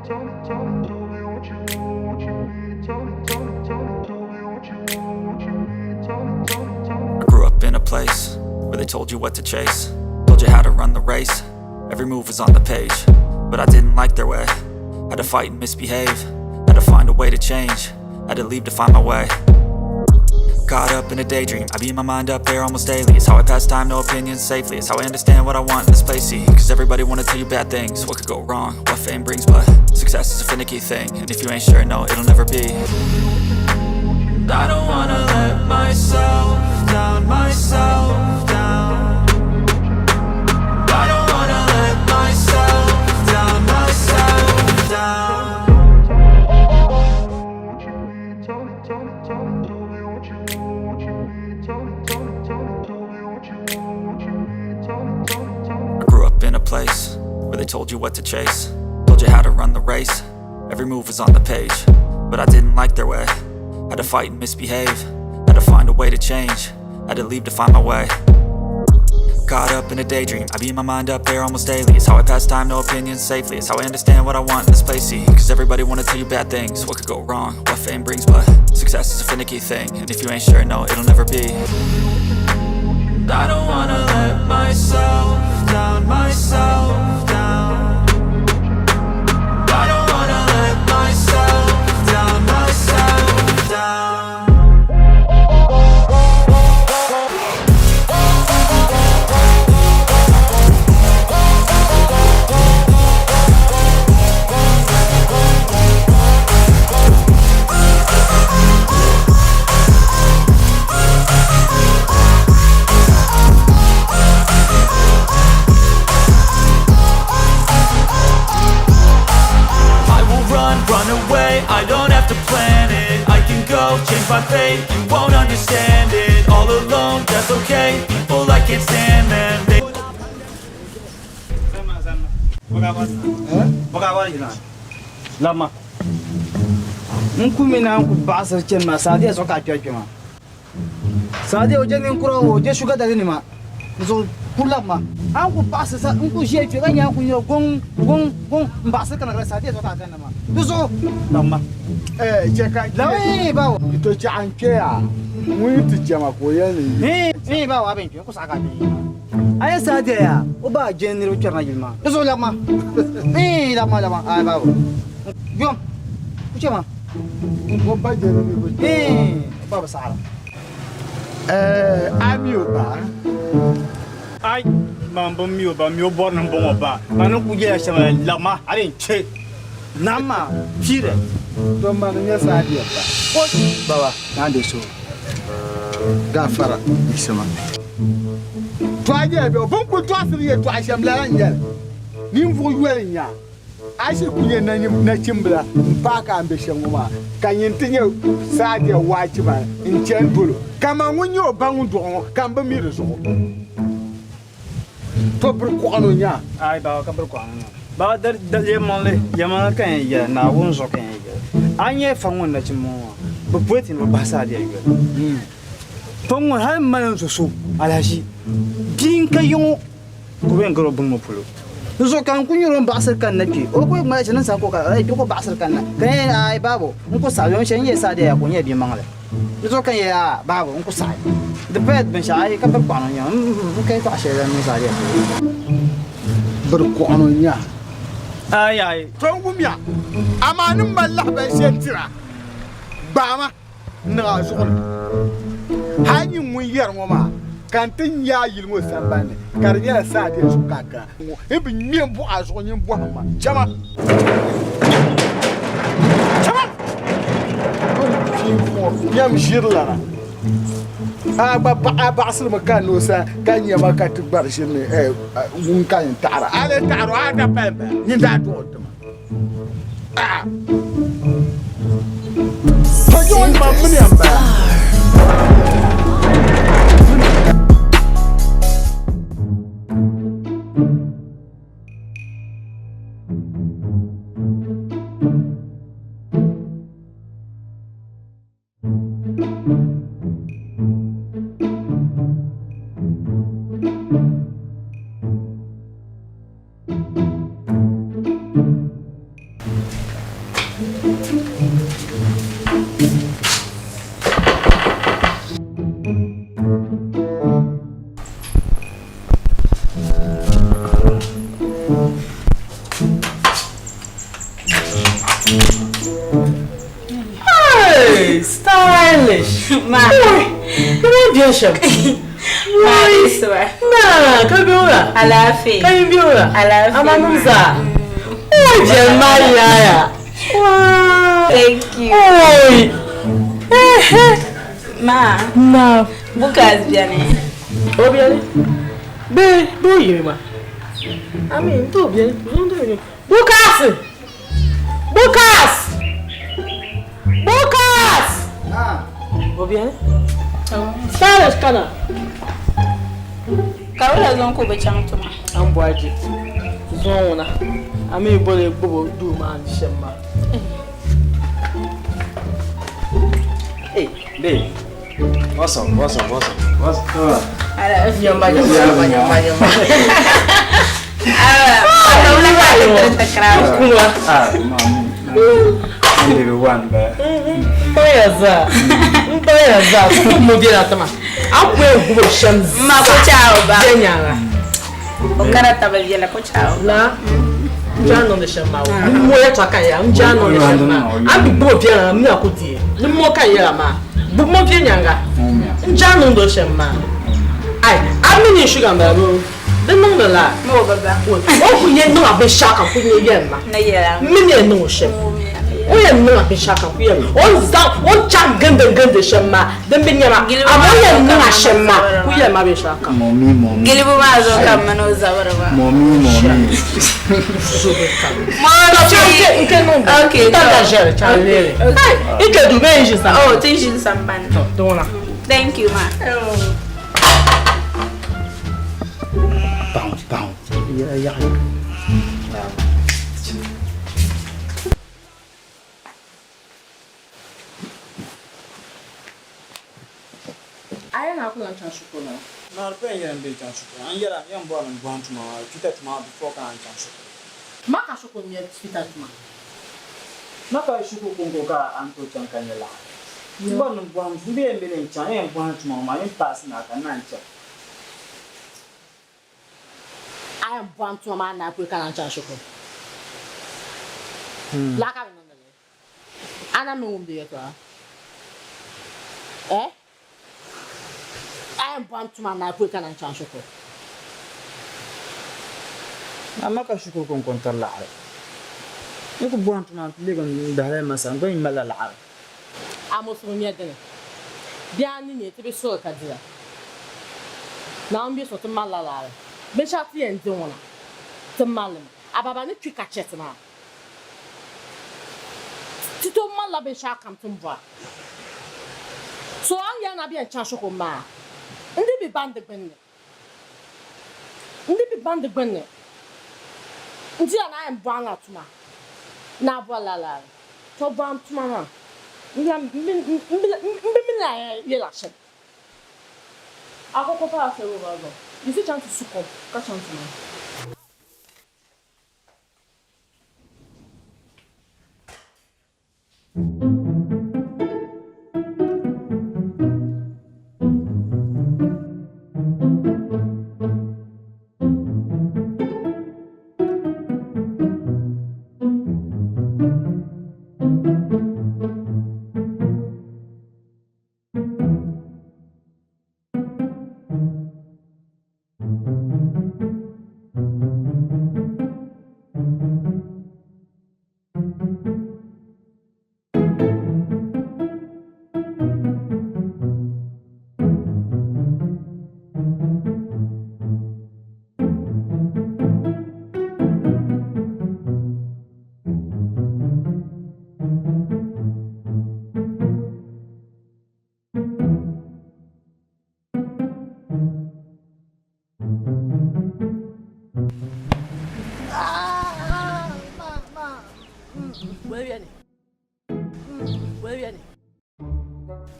I grew up in a place where they told you what to chase, told you how to run the race. Every move was on the page, but I didn't like their way. Had to fight and misbehave, had to find a way to change, had to leave to find my way. Caught up in a daydream, I be in my mind up there almost daily. It's how I pass time, no opinions safely. It's how I understand what I want in this place. See, cause everybody wanna tell you bad things, what could go wrong, what fame brings, but success is a finicky thing. And if you ain't sure, no, it'll never be. And I don't wanna let myself down, myself down. I don't wanna let myself down, myself down. I grew up in a place where they told you what to chase, told you how to run the race. Every move was on the page, but I didn't like their way. Had to fight and misbehave, had to find a way to change, had to leave to find my way. Caught up in a daydream, I be in my mind up there almost daily. It's how I pass time, no opinions safely. It's how I understand what I want in this place. See, cause everybody wanna tell you bad things, what could go wrong, what fame brings, but success is a finicky thing. And if you ain't sure, no, it'll never be. And I don't wanna let myself down, myself down. I don't wanna let myself down, myself down. I will run, run away, I don't have to plan it. I can go, change my fate, you won't understand it. All alone, that's okay, people I can't stand them. They Lama. N ku mi na n ku baɣasiri chani maa Saadiya zuɣu ka a kpɛri kpɛ maa. Saadiya o je ninkura o je shuga dali nima di zuɣu ku labi ma. A ni ku baɣasiri sa n ku ʒiya kpɛ ka nya n ku nya goŋ goŋ goŋ n baɣasiri kana ka Saadiya zuɣu ka a kanna maa di zuɣu labi ma. Eh, chɛ ka Labi kpɛ. eh bawo. To chɛɣu n kpɛ ya ŋun yi ti chɛ ma ka o yɛli ni yi. Eh eh bawo a bɛn kpɛ n ku saɣi ka a kpɛ yi maa. A yɛn Saadiya yaa o ba je niriba kpɛrina yili maa di zuɣu labi ma. Eh labi ma labi ma ai bawo. Yom ku chɛ ma. O ba je niriba kpɛrina. Eh o ba bi saɣira. Eh, a mi o ba? Ai man bi mi o ba mi o bɔri ni n bɔŋɔ ba a ni ku yɛla shɛm la labi ma a din chɛ nam maa piiri. To mani nyɛ Saadiya ba. O baba naa de so. Gafara yiɣisima. Tɔɣa nyɛla bɛ bɛ ni kuli tɔɣisiri yɛltɔɣa shɛm lala n-nyɛli. Ninvuɣ yoli n-nya a shiri ku nyɛ nachimbila m-paai ka a ni be shɛm ŋɔ maa, ka nyin ti nyɛ Saadia waachiba n-chani dol o kaman ŋun nyɛ o ba ŋun dɔɣi ŋɔ ka m bi mi di zuɣu. To biri kuɣa ni o nya. Aai baba ka biri kuɣa ni nya. Baba da yɛlimaŋli, yɛlimaŋli ka n yɛn yɛli, Naawuni zuɣu ka n yɛn yɛli. A nya fa ŋun nachimba ŋɔ maa, bɛ pɔi ti ni bɛ bahi Saadia yoli. Fa ŋun hal mali n zo so alahichi bia n-ka ya ŋɔ ka o yɛn gari o bini ŋɔ polo. Di zuɣu ka n ku nyari o ni baɣisiri kanna kpe. O ku ŋmalila chani n sani ka o ka aai kpe ka o baɣisiri kanna. Ka n yɛli aai babu n ku saɣi yoon shɛli n yɛli Saadia yaa ka o nyɛla bia maŋli. Di zuɣu ka n yɛli aa babu n ku saɣi. Di paya binshɛɣu aai ka biri kɔɣu ni o nya m ka yɛltɔɣa shɛli lan niŋ Saadia polo. Biri kɔɣu ni o nya. Aai aai. To n wumya, amaa ni mali lahibali shɛli tira, gbaama. N-niŋ a zuɣu ni. Hal nyin ŋun yɛri ŋɔ maa, ka n ti nya a yili ŋɔ sambani ni, ka di nyɛla Saadia zuɣu ka a kana ŋɔ. N bi ŋme m-buɣ a zuɣu, nyin bɔhim ma. Chama! Chama! Nyam ʒirilana, a gba a baɣisirimi ka n o sani, ka nya ma ka ti gbari ʒiri ni ŋun ka n taɣira. A lee taɣir o, a daa pali m-bala, nyin daa duɣ o ti ma. Ma. Ka maa biɛri shɛm. Wai. Na, ka bɛ wula? Alaafee. Ka yin bɛ wula? Alaafee. Ama nim zaa. Oi, biɛri maa yaaya. Thank you. Oi. Ma. Na. Bukas biɛni. O biɛni. Bee, bee o yimi ma. Ami, n t'o biɛni. Bukas! Bukas! Bukas! O biɛni. Stylish kana. Ka wula zaŋ ka o bi chaŋ tuma. An bɔji zuŋ ŋuna a mi boli gbubi duu maa ni shɛm maa. Hey, babe. What's up? What's up? What's up? What's up? Nyamba nyamba nyamba nyamba. Ah, wula ka ti tiriti Kuma. Ah, mom. I'm baby one, but N zaa. N ya zaa. Ku mo biɛla tuma. An ku yɛn gbubi shɛm Ma ko ciao ba. zaa nyaanga. O kara taba viɛla ko ciao. La. N jaa niŋdi shɛm maa o. Ni mo yɛltɔɣa ka n yɛla n jaa niŋdi shɛm maa. An bi gbubi viɛla mi na ku di. Ni mo ka n yɛla maa. Gbubi mo viɛ nyaanga. N jaa niŋdi o shɛm maa. Ai, a mi ni shuga n bala boo. Di niŋdi la. Mo baba. O ku yɛn niŋ a binshɛɣu kam ku nyɛ yɛn ma. Na yɛla. Mi ni yɛn niŋ o shɛm. O yɛn niŋ a binshɛɣu kam ku yɛn o zaŋ o chaŋ gindi gindi shɛm maa din bi nyɛma amma o yɛn niŋ a shɛm maa ku yɛn ma binshɛɣu kam. Mommy, mommy. Gilibu maa zuɣu ka m mini o zabiri maa. Mommy, mommy. Mommy. Nke niŋ bi. Okay, Tanda go. ʒɛri chaŋ leeri. Ike du bee n ʒi sa. Oh, ti ʒi sambani. Dɔɔna. Thank you, ma. Bounce, bounce. Yeah, yeah. A yɛn na ku lan chaŋ shikuru maa. Na di pɛn yɛn bɛ chaŋ shikuru. An yɛla yɛn bɔri ni bɔhim tuma maa, Twitter tuma before ka an chaŋ shikuru. Ma ka shikuru nyɛ Twitter tuma. Ma ka shikuru konko ka an tooi chaŋ ka nyɛ laɣiri. N bɔri ni bɔhim, n bɛ yɛn bɛ ni n chaŋ, n yɛn bɔhim tuma maa, n paasi na ka naan chaŋ. A yɛn bɔhim tuma maa naai pɔi ka naan chaŋ shikuru. Laa ka bɛ niŋdi li. A na mi wumdi yɛltɔɣa. Eh? A yɛn bɔhim tuma naai pɔi ka naan chaŋ shikuru. Amma ka shikuru konko n tiri laɣiri. N ku bɔhim tuma n ti leegi n dahila masa, n gba yi malila laɣiri. A muɣisigu nyɛ dini. Bɛ a ni nyɛ ti bi suri ka dira. Naawuni bɛ so ti malila laɣiri. Binshɛɣu ti yɛn di ŋuna ti malimi. A baba ni kpi ka chɛ ti maa. Ti tooi malila binshɛɣu kam ti ni bɔra. So a ni yɛli ni a bi yɛn chaŋ shikuru maa, n di bi baŋ di gbunni. N di bi baŋ di gbunni. N diya ni a yɛn bɔhimla tuma ni a bɔrila laɣiri. To bɔhim tuma maa. N bi mi ni a yɛla shɛm. A kɔkɔ paai salo maa zuɣu. Yi ti chaŋ ti su kom ka chaŋ tuma.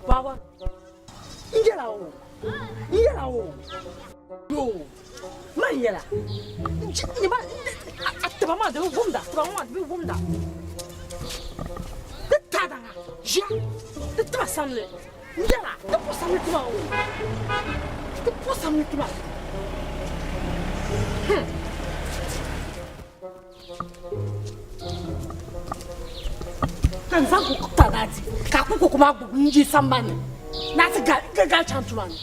Baba, n yɛla o, n yɛla o, yo, ma n yɛla, ni ba, a tiba maa di bi wumda, tiba maa di bi wumda, di taadaŋa, ʒiya, di tiba samli, n yɛla, di po samli tiba o, di po samli tiba. Ka n zaŋ ku tadaa di, ka ku koko maa gbubi n yi sambani. Ni a ti gali chaŋ tuma ni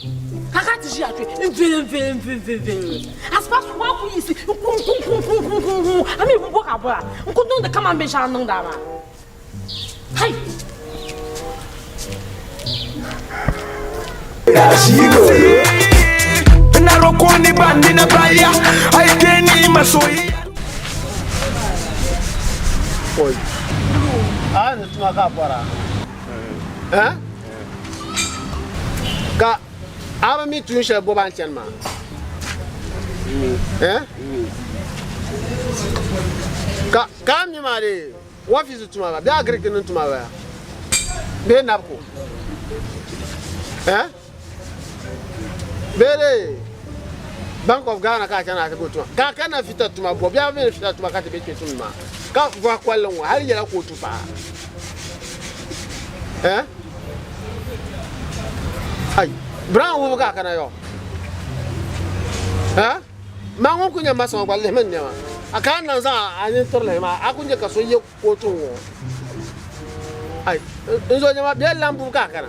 ka ka ti ʒiya kpe n-vili n-vili n-vili n-vili asiba suhu a ku yiɣisi n-kuŋ-kuŋ-kuŋ-kuŋ-kuŋ a mi bi bo ka bɔra n-ku niŋdi kaman binshɛɣu n-niŋdi a maa. Hai! Oi. A ni tuma ka bɔra. Eh? Ka a bi mi tuun shɛli bɔbu a ni chani maa? Eh? Ka ka a mi maa dee wɔfiisi tuma ba bee agiriki nim tuma ba bee nabiko? Eh? Bee dee Bank of Ghana ka a chani a ti bo tuma ka a kana fita tuma bɔ bee a bi mi ni fita tuma ka ti be kpe tumdi maa ka vɔhi kolli ŋɔ hali yɛla kootu paa. Eh? Ai, Brown wubu ka a kana yɔ. Eh? Ma ŋun ku nyɛ ma sɔŋ gba lihimi n nɛma. A ka a niŋ zaŋ a nini tiri lihi maa, a ku nyɛ ka so ye kootu ŋɔ. Ai, n zo nɛma bee lan bubu ka a kana.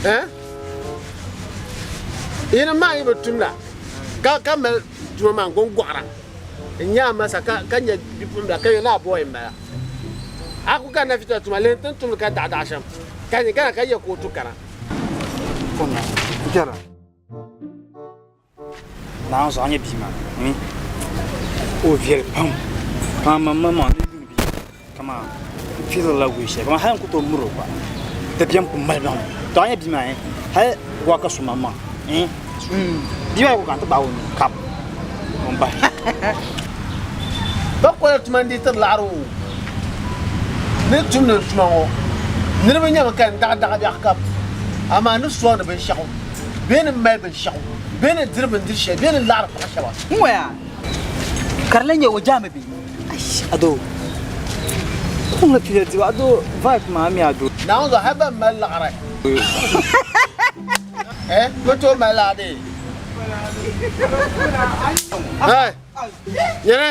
Eh? Yinim maa yi bi tumda ka ka mali tuma maa n gɔɣira n nyɛ a masa ka ka nyɛ bipuɣimbila ka yɛli ni a bɔyi m-bala. A ku kanna fitila tuma lihi ti ni tumdi ka daɣidaɣi shɛm, ka nyɛ kana ka ye kootu kana. Kɔna jɛra Naawuni zuɣu a nyɛ bia maa o viɛli pam kaman man maŋmaŋ ni yuuni bia kaman n piirila luɣ shɛli kaman hal n ku tooi miri o gba dabiɛm ku mali ma mi. To a nyɛ bia maa hal waa ka so maŋmaŋ bia maa yi ku kana ti gbaag o nuu kap o ni bahi. Bɛ kɔla tuma n-dii tiri laɣiri o ni tumdi n tuma ŋɔ. Niriba nyami ka n daɣidaɣi biɛɣu kam, amaa n ni sɔŋdi binshɛɣu bee ni mali binshɛɣu bee ni diri bindiri shɛli bee ni laɣiri paɣ shɛba. N ŋɔya ka di lan nyɛ o jaami bee? Aish ado kuŋ la pila dibu ado vibe maa mi ado. Naawuni zuɣu hali ban mali laɣiri eh bɛ tooi mali laɣiri dee hey nyini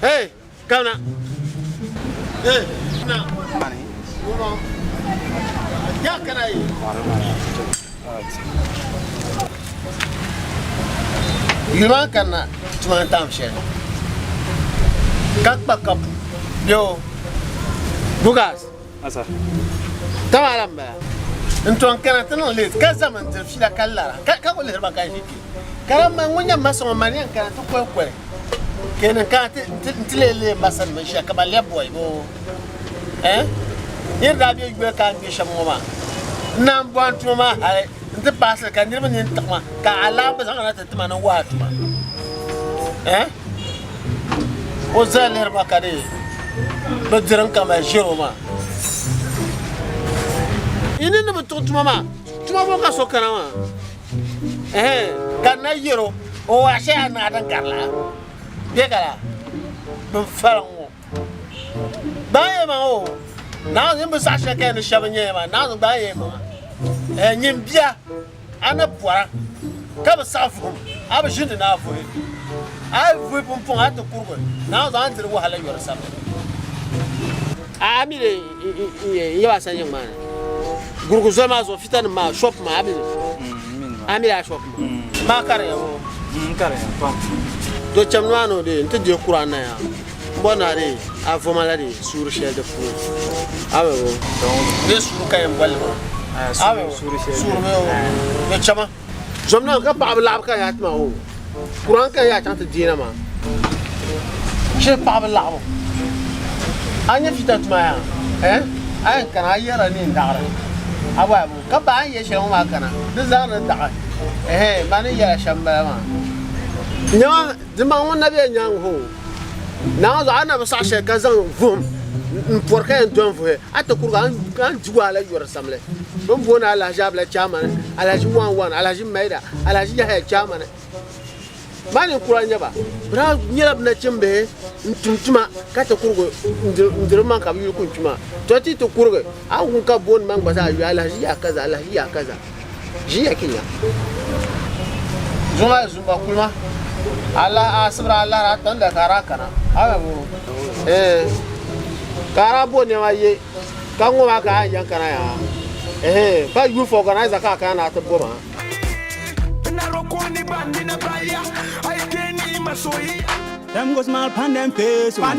hey kamina hey na ya kana yi yuli maa kanna tuma ni tam shɛli ka kpa kapu bɛ o bugas taba la n bala n tom kana ti niŋ late ka zami n diri fiila ka lara ka ku lihiri ba ka ʒi kpe ka di mani ŋun nyɛ ma so ŋɔ mani yɛn kana ti koli koli kenan kana n ti lee lee ma sani mini shɛli ka ba lɛbi bɔi boo eh niri daa bɛ yoli ka n kpe shɛm ŋɔ maa n naan bɔhi n tuma maa hali n ti paasili ka niriba nini tiɣi ma ka alaafee zaŋ na ti tima ni waa tuma eh o zaya lihiri ma ka di bi diri n ka mali ʒiri o maa yi ni ni bi tuɣi tuma maa tuma bɔ ka so kana maa eh ka n na yɛro o waa shɛli a naai din gari la bɛ ka la bin faliŋ ŋɔ Gbaai ya maŋa o, Naawuni bi saɣi shɛli ka ya ni shɛba n-nyɛ ya maa, Naawuni gbaai ya maŋa. Ɛɛ nyin bia, a ni bɔra ka bi saɣi vuhim, a bi ʒindi ni a vuhi. A yi vuhi pumpɔŋɔ a ti kurigi, Naawuni zaŋ a ni diri wahala yɔri sabili. A mi di n yaba a sani yiŋ maa ni gurugu zoli maa zuɣu fitanim maa shop maa a mi li? A mi li a shop maa? Maa kariya o. N kariya pam. To cham nimaani o dee nti deei Kuran na yaa. M bɔri ni a deei a voma la deei suuri shɛli di puuni. A mi bo? Bee suuri ka yɛn bolli maa? A mi bo? Suuri mi o. To chama. Zom na ka paɣaba laɣibu ka yaa ti ma o. Kuran ka yaa chaŋ ti deei na maa. Shee paɣaba laɣibu. A nya fita tuma yaa? Eh? A yɛn kana a yɛrila neen daɣiri. A bɔhi a bo? Ka ba a ni yɛ shɛli ŋɔ maa kana di zaŋ di daɣi. Ɛhɛn, ma ni yɛla shɛm m-bala maa. Nyama, dimbɔŋɔ ŋun na be a nyaaŋa hoo, Naawuni zuɣu a na bi saɣi shɛli ka zaŋ vuhim m-pɔri ka yɛn dɔni vuhi a ti kurigi a ni di wahala yɔri samli. Bɛ ni booni Alhaji Abila Chaamani, Alhaji Wanwan, Alhaji Maida, Alhaji Yahaya Chaamani. Maa ninkura n-nyɛ ba. Bɛ daa nyɛla bɛ nachimbihi n-tum tuma ka ti kurigi n-diri bɛ maŋ ka bɛ yuli ku n-kpi maa. Tɔ ti yi ti kurigi, a ni wum ka bɛ booni man gba zaa yuli Alhaji Yaha kaza, Alhaji Yaha kaza. Ʒiya ki nya. Zuŋɔ a zumba kulima, a lahi a sibira a lahira a tɔnda ka a daa kana. A bɛ bo eh ka a daa bo nɛma ye ka ŋɔ maa ka a yɛn kana yaa. Ehe, pa youth organizer ka a kana ni a ti bo ma. Them go smile pon them face, oh.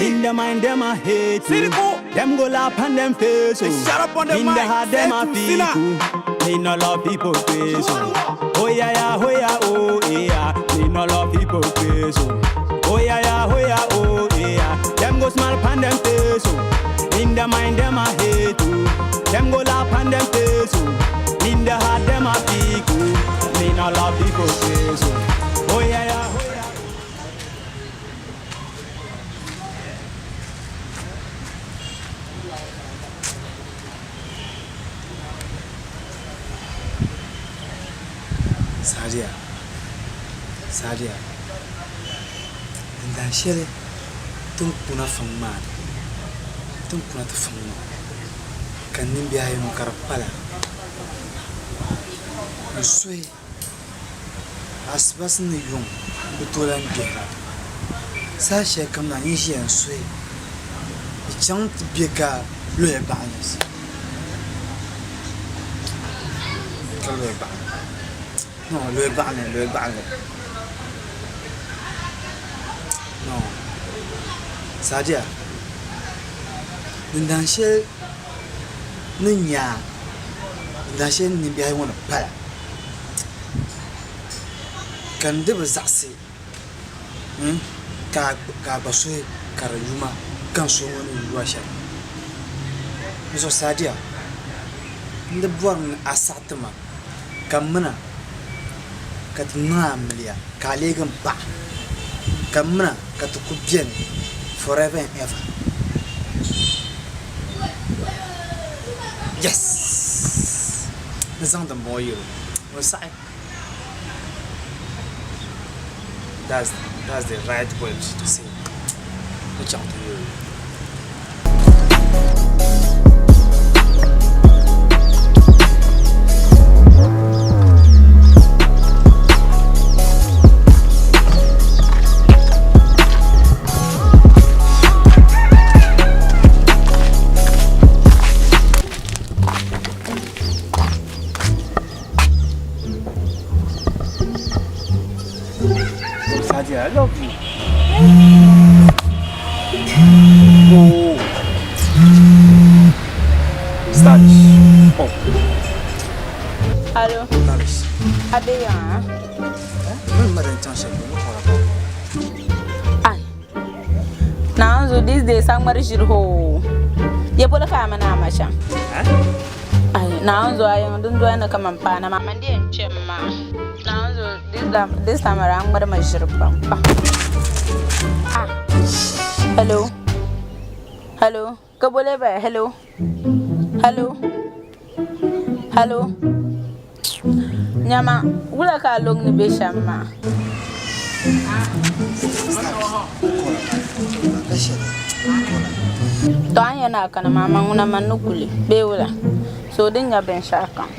In the mind them a hate you. Them go laugh pon them face, oh. Shut up on the In the mic. heart them a Say to feel Sina. They no love people face, oh. Oh yeah yeah, oh yeah oh yeah. They no love people face, oh. Oh yeah yeah, oh yeah oh yeah. Them go smile pon them face, oh. In the mind them a hate you. Them go laugh pon them face, oh. In the heart them a feel They no love people face, oh. Oh yeah yeah, oh yeah. Sadiya, Sadiya, din daa shɛli ti ni kuna fim maa ni, ti ni kuna ti fim ŋɔ ka n nimbihi ayi ŋɔ ka di pala n suhi asibasi ni yuŋ m bi tooi lahi gbihira. Saha shɛli kam na n yi ʒiya n suhi di chaŋ ti be ka loya baɣilinsi ka loya baɣilinsi no loya baɣili loya baɣili no Sadiya din dahin shɛli ni nya a din dahin shɛli ni nimbihi ayi ŋɔ ni pala ka n di bi zaɣisi ka a gba suhi ka di yuma ka n suhu ŋɔ ni yuwa shɛm. N zuɣu Sadiya, n di bɔri ni a saɣi ti ma ka m mina ka ti niŋ a amiliya ka a leegi m paɣa, ka m mina ka ti ku beni forever and ever. Yes! Ni zaŋ dimbɔŋɔ yɛl o, o saɣi. That's, that's the right word to say. Ni chaŋ ti yɛl o. Sadia, I love you. Oh. Stylish. Oh. Allo. Stylish. A be yan ah? Min ma din chaŋ shɛli polo, ni kɔra pam. Ai. Naanzu these days a ŋmari ʒiri hoo. Ya polo ka a mini a ma chaŋ? Ai, naanzu a yiŋ din doya ni ka man paana maa, man di yɛn kpɛmi maa. Naanzu this time, this time around a ŋmari ma ʒiri pam pam. Ah. Hello. Hello. Ka bole baya hello. Hello. Hello. Nyama, wula ka a loŋ ni be shɛm maa? Tɔ a ni yɛn a kana maa, man ŋuna man ni kuli bee wula? So din nya binshɛɣu kam.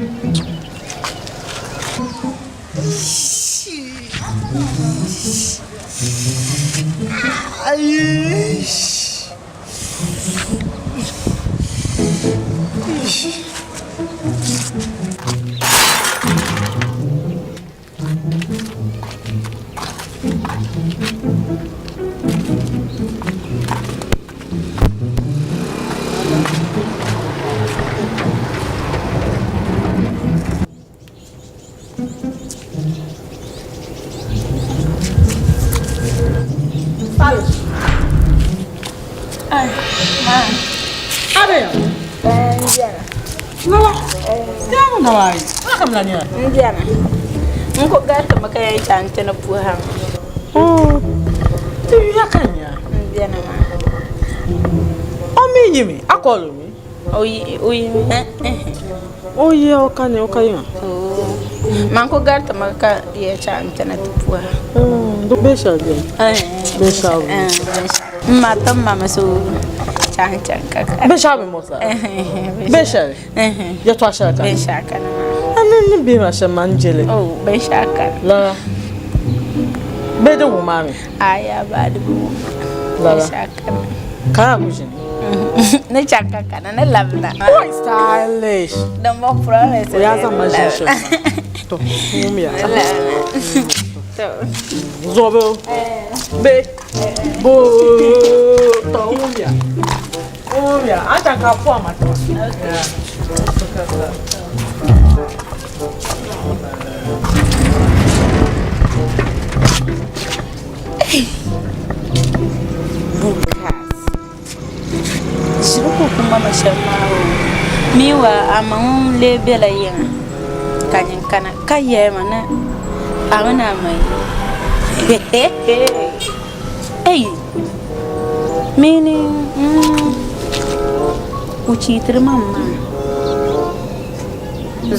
N bɛni n ku garitimi ka yɛn chaŋ ti ni puhi a Ti yuya ka n nya. N bɛni maa. O mi yimi, a kɔli mi. O yi o yimi. O yi o ka ni o ka yiŋa. Man ku garitimi ka yɛn chaŋ ti ni ti puhi a. Binshɛli beni. Binshɛɣu beni. M ma tim ma mi so chaŋ chaŋ ka ka. Binshɛɣu mi mɔsa. Binshɛli. Yɛltɔɣa shɛli kani. Binshɛɣu kani maa. A ni ni bihi maa shɛm maa n je li. Binshɛɣu kani. Lala. Bee di wum a mi? Aya ba di bi wum. Lala. Binshɛɣu kani. Ka a ku ʒini? Ni chaŋ ka kana ni labina. Oi, stylish. Din bɔ promise. O yaa zaŋ ma ʒini shɛm maa. To, ŋumiya. To. Zuɣu be boo to ŋumiya. Ŋumiya. A ni chaŋ ka a pɔhim a tiŋa. Bukas. Ʒiri ka o ku ŋma ma shɛm maa oo. Meanwhile, a ma ŋun lee bela yiŋa ka nyin kana ka yɛli ma ni a mini a ma yi. Ei! Meaning, o cheatiri ma maa.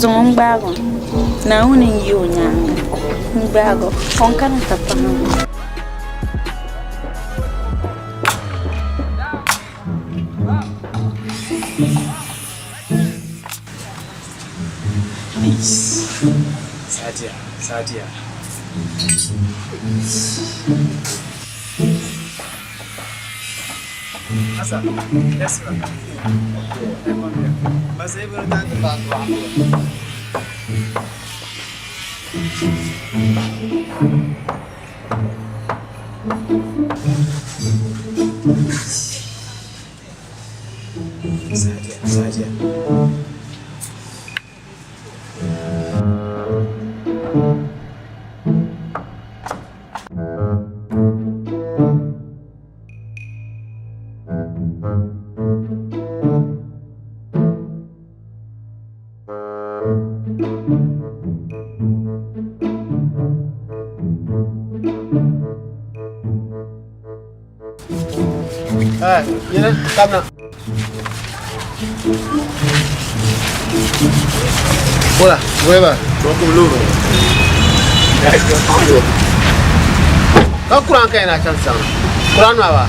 Zaŋ o n-gbaagi o. Naawuni n-yi o nyaaŋa n-gbaagi o. O ni kana ti pahi o. Sadiya, Sadiya. Asa, yes sir. Sadiya, Sadiya. Eh, yine kamna. Hola, weba. Welcome Lulu. Ka Quran ka ina can san. Quran ma ba.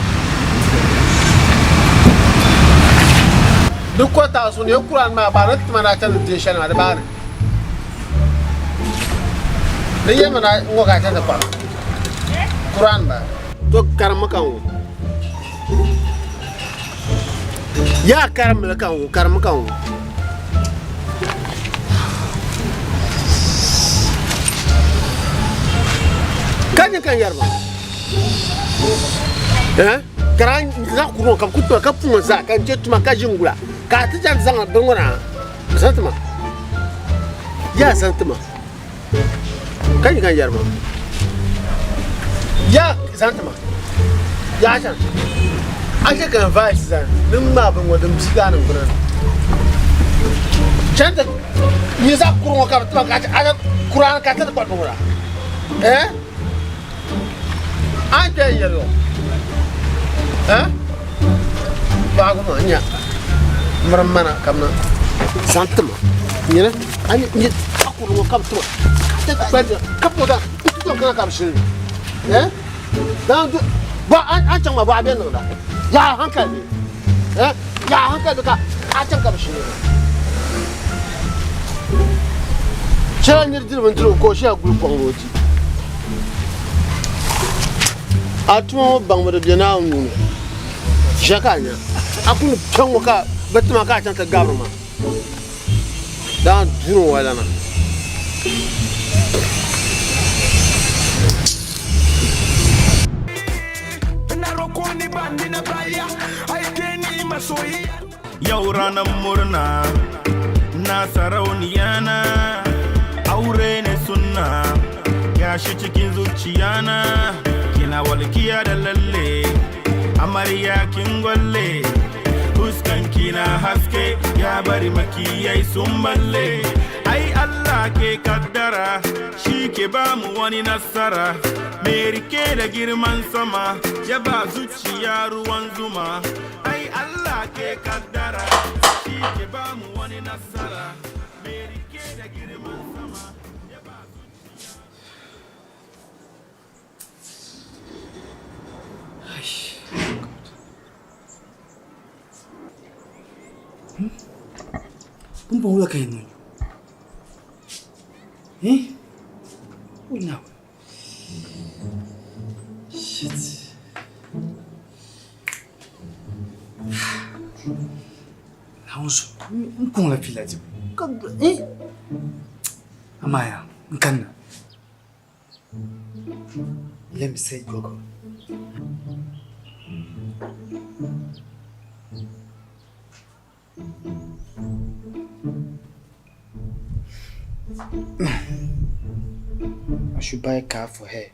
Duk ko ta su ne Quran ma ba na tuma na can din shani ma da ba ne. Ni yema na ngo ka can da kwa. Quran ba. To karama kan wo. Ya karamla kan wo, karama kan wo. Kan kan yarba. Eh? Karan za ku ka ku ka pu za kan je tuma ka jingula. Ka ti jan zanga dongona. Santuma. Ya santuma. Kan kan yarba. Ya santuma. Ya shan. Ake kan vice zan nin ma bin wadin siga nan gurin. Canta ni za ku ka tuma ka a Quran ka ta kwa dongona. Eh? An ke yelo. Eh? Ba gu ma nya. Mar mana kamna. Santuma. Ni ne? Ani ni akuru ka tuma. Ka ta kwa ka po da. Ku to ka ka shi. Eh? Dan ba an an can ma ba ben da. Ya hankali. Eh? Ya hankali ka a can ka shi. Chela nir dir bin dir ko shi a gul kong roti. A tuma ŋɔ baŋmi di be Naawuni nuu ni. Ʒe ka a nya. A ku ni kpe ŋɔ ka bɛ ti ma ka a chaŋ ti gabiri ma. Daa duri o lana. Yau ranar murna na sarauniya na aure ne sunna gashi cikin zuciya na kina walkiya da lalle amarya kin gwalle fuskan kina haske ya bari makiyai sun balle ai Allah ke kaddara shi ke ba mu wani nasara me rike da girman sama ya ba zuciya ruwan zuma ai Allah ke kaddara shi ke ba mu wani nasara me rike da girman sama ya ba zuciya. Pumpɔŋ wula ka yɛn niŋ Eh? Oh, now. Shit. Naawuni zuɣu n kɔŋla fiila dibu ka amaa yaa n kanna. Let me say Google. I should buy a car for her.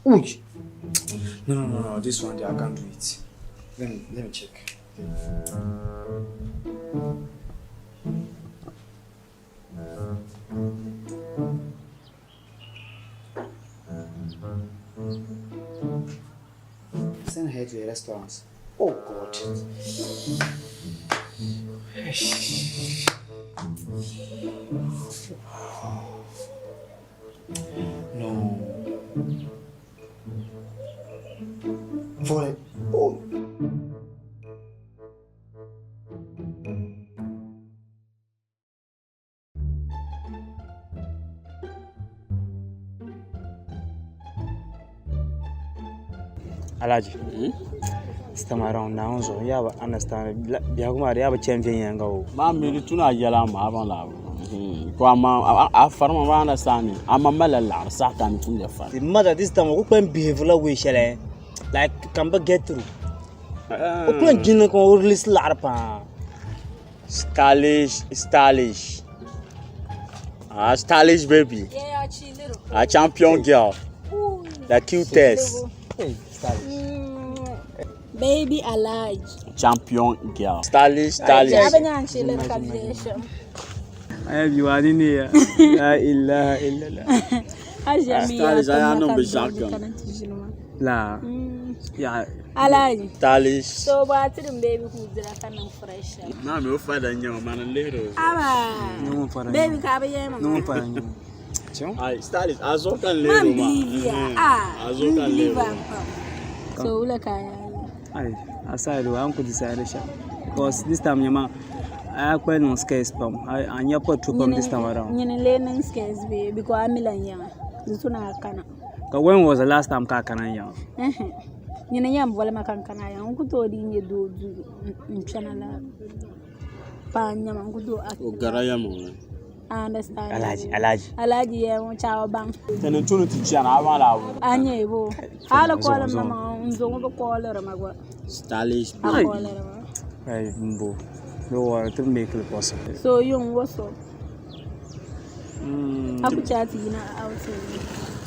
Ooh. No, no, no, no. This one, I can't do it. Let me check. Send her to a restaurant. Oh God. No. For it. Oh. Alhaji this time around Naawuni zuɣu n yaa bi understand biɛhigu maa di yaa bi chani viɛnyɛlinga o. Maa mi di tuna yɛla ama a baŋ la to ama a farima maa understand ama malila laɣiri saha ka ni tumdi fari. The mother this time o ku kpɛm behave la way shɛli like can be get through o kpɛm jini ka o release laɣiri paa. Stylish, stylish. Ah, stylish baby. Yeah, chilero. A champion girl. The cutest. Hey, stylish. Baby Alhaji. Champion girl. Stylish, stylish. Abin chilero ka viesho. Ay bi wani ne ya. La ilaha illallah. Ajiya mi ya. Stylish, aya no be shakam. La. Ya. Alhaji. Stylish. So ba tirin baby ku jira kanan fresh. Na mi o fada nyama man lero. Aba. Ni fara. Baby ka ba yema. Ni fara ni. Ai, stylish. Azo kan lero Man ma. believe ya. Ah. Azo kan Believe lero. am pam. So wula kaya. Ai, aside wa an ku decide sha. Because this time nyama I akpa no scarce pam. I anya pa tu pam this time around. Nyini le niŋ scarce be because amilan yaŋa. Di tuna kana. Ka when was the last time ka kana yan? Nyini yɛn boli ma ka n kana yaŋa. N ku tooi di nyɛ doo duu n kpɛna la paa n nyɛma n ku tooi O gara ya mo. I understand. Alhaji, Alhaji. Alhaji yɛ ŋun chawa baŋ. Tene tunu ti chiana aba la. A nyɛ bo. Hali kooli ma ma n zo ŋɔ bi kooliri ma gba. Stylish A baby. kooliri ma. Ai, mbo. No worry, to make it possible. So yuŋ what's up? A ku chat yina outing.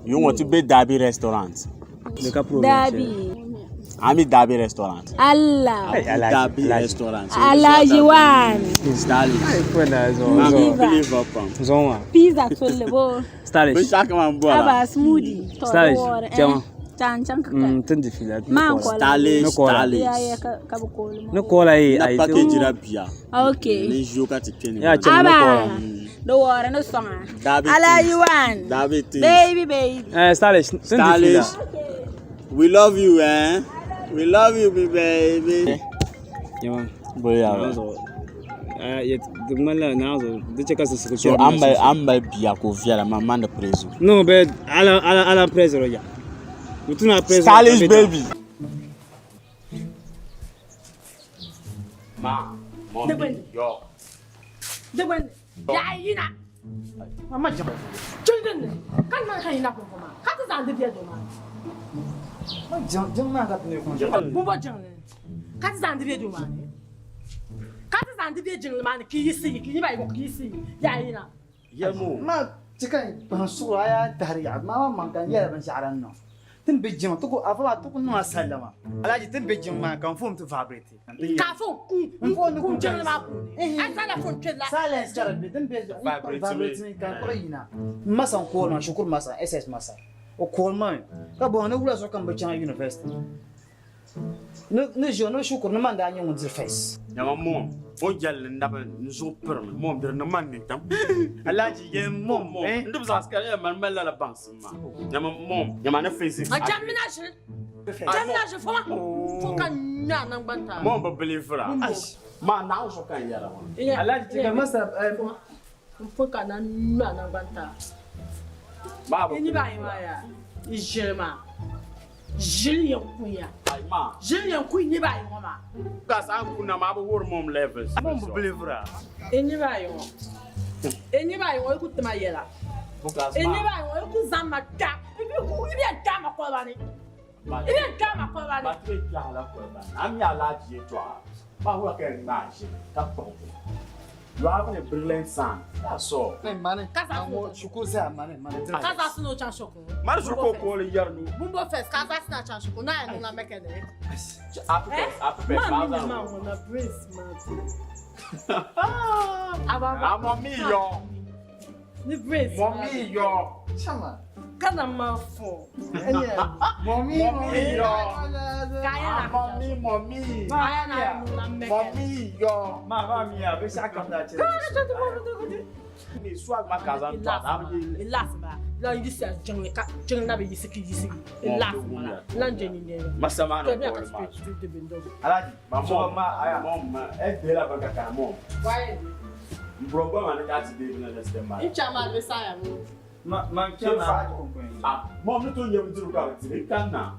You want to be Derby restaurant? The ka problem. Dabi. I'm in Derby restaurant. Allah. Ai, Alhaji. Derby Alhaji. restaurant. Alhaji one. Stylish. Ai, kwenda zo. Man, Zo. believe up pam. Zo ma. Pizza tolli bo. Be Stylish. shaka man bola. Aba smoothie. To Stylish. water, eh. Chama. Chan chan ka. Tun di fila. Ma kola. Stylish, No kola. stylish. Ya ya ka ka bi kooli ma. No kola yi Na ai. package ra bia. Okay. Ni jo ka ti kene. Ya chama no Aba. kola. The water no song. Derby Alhaji things. one. Derby things. Baby baby. Eh, stylish. Tun di fila. Stylish. We love you, eh? We love you, me baby. Yawa. Boya. Zo. Eh, ya duk mala na zo. Duk ka su su. So I'm by I'm by bia ko viala man man de preso. No, but ala ala ala preso ya. Mutuna preso. Stylish baby. Ma, mommy, yo. Degben ya yina. Mama jama. Children kan man kan yina ko ma. Ka ti zaŋ di bɛ do maa. Ma jam jam ma ka tne ko jam. Bumbo jiŋli. Ka ti zaŋ di bɛ do maa ni. Ka ti zaŋ di bɛ jiŋli maa ni ki yisi ki yi ba yi ko ki yisi ya yina. Yemo. Ma chikan ban su aya tahri ya ma ma kan yela ban sha'ran no. Tin bi jam to ko afa to ko no sallama. Alhaji tin bi jam ma kan fum to vibrate. Ka fo kun N fo ni kun kun jiŋli maa puuni. An zala fon kpɛ la. Silence kara bi din be Vibrate vibrate kan ko yina. Masan ko na shukur masa SS masa. O ko ma ka bo na wula so kan ba chan university. No no jo no shukur no man da nyu ndir face. Yama mom, o jall ndaba nzo perm, mom dir na man ni tam. Alhaji ye mom eh. Ndum sa skar ya man mala la banks ma. Yama mom, yama na physics. A jamina ʒili. Jamina ʒili fo ma. Fo ka nya nangban taa. Mom ba believe ra. Ma na o so kan yara wa. Alhaji ka masa Fo ka na nya nangban taa. Ba ba. Ni ba yi ma ya. I ʒili maa. Ʒili yɛn kun ya. Ʒili yɛn kun niriba ayi ŋɔ maa. Gas an kunna maa bi wuhiri mom levels. Mom bi believe a. E niriba ayi ŋɔ. E niriba ayi ŋɔ yi ku ti ma yɛla. E niriba ayi ŋɔ yi ku zaŋ ma kpɛɣu. Yi bi yɛn kpɛɣu ma koliba ni. Yi bi yɛn kpɛɣu ma koliba ni. Ma ti bɛ kpɛɣu la koliba ni. A mi alahaji yɛltɔɣa. Ma hura ka yɛn ŋmaai ʒili ka kpuɣi bu. You are having a brilliant son. That's all. Mani, ango shukuru sa mani mani. Ka zaɣisi ni o chaŋ shikuru. Mani zuɣu ka o kooli yɛri ni o. Bumbo first, ka zaɣisi ni a chaŋ shikuru. Naa yɛn niŋla mɛkɛni. Happy first, happy first. Ma mi ni maa ŋɔ na brace maa ti. Ah, mommy yo. Ni brace maa. Mommy yo. Chama. Kana ma fo. Mommy, Mommy yo. Kaya na. Ah, mommy, mommy. Kaya na niŋla mɛkɛni. Mommy yo. Ma ba mi ya, binshɛɣu kam daa chɛ. Ni swag ma ka zaŋ tɔɣa. Relax ba. Lan yiɣisi jiŋli ka jiŋli na bi yiɣisi yiɣisi. Relax ba. Lan je ni nɛma. Masa maa ni Kɛ mi a ka kooli maa. straight to the window. Alhaji, Ma so mom, ma aya. mom, ma, e de la banka ka mom. Why? Mbro ma ni ka ti de na just ma. Ncha ma be sa ya mu. Ma ma kya na Alhaji kunkun. Ah, mom ni to nye biduru ka ti de kan na.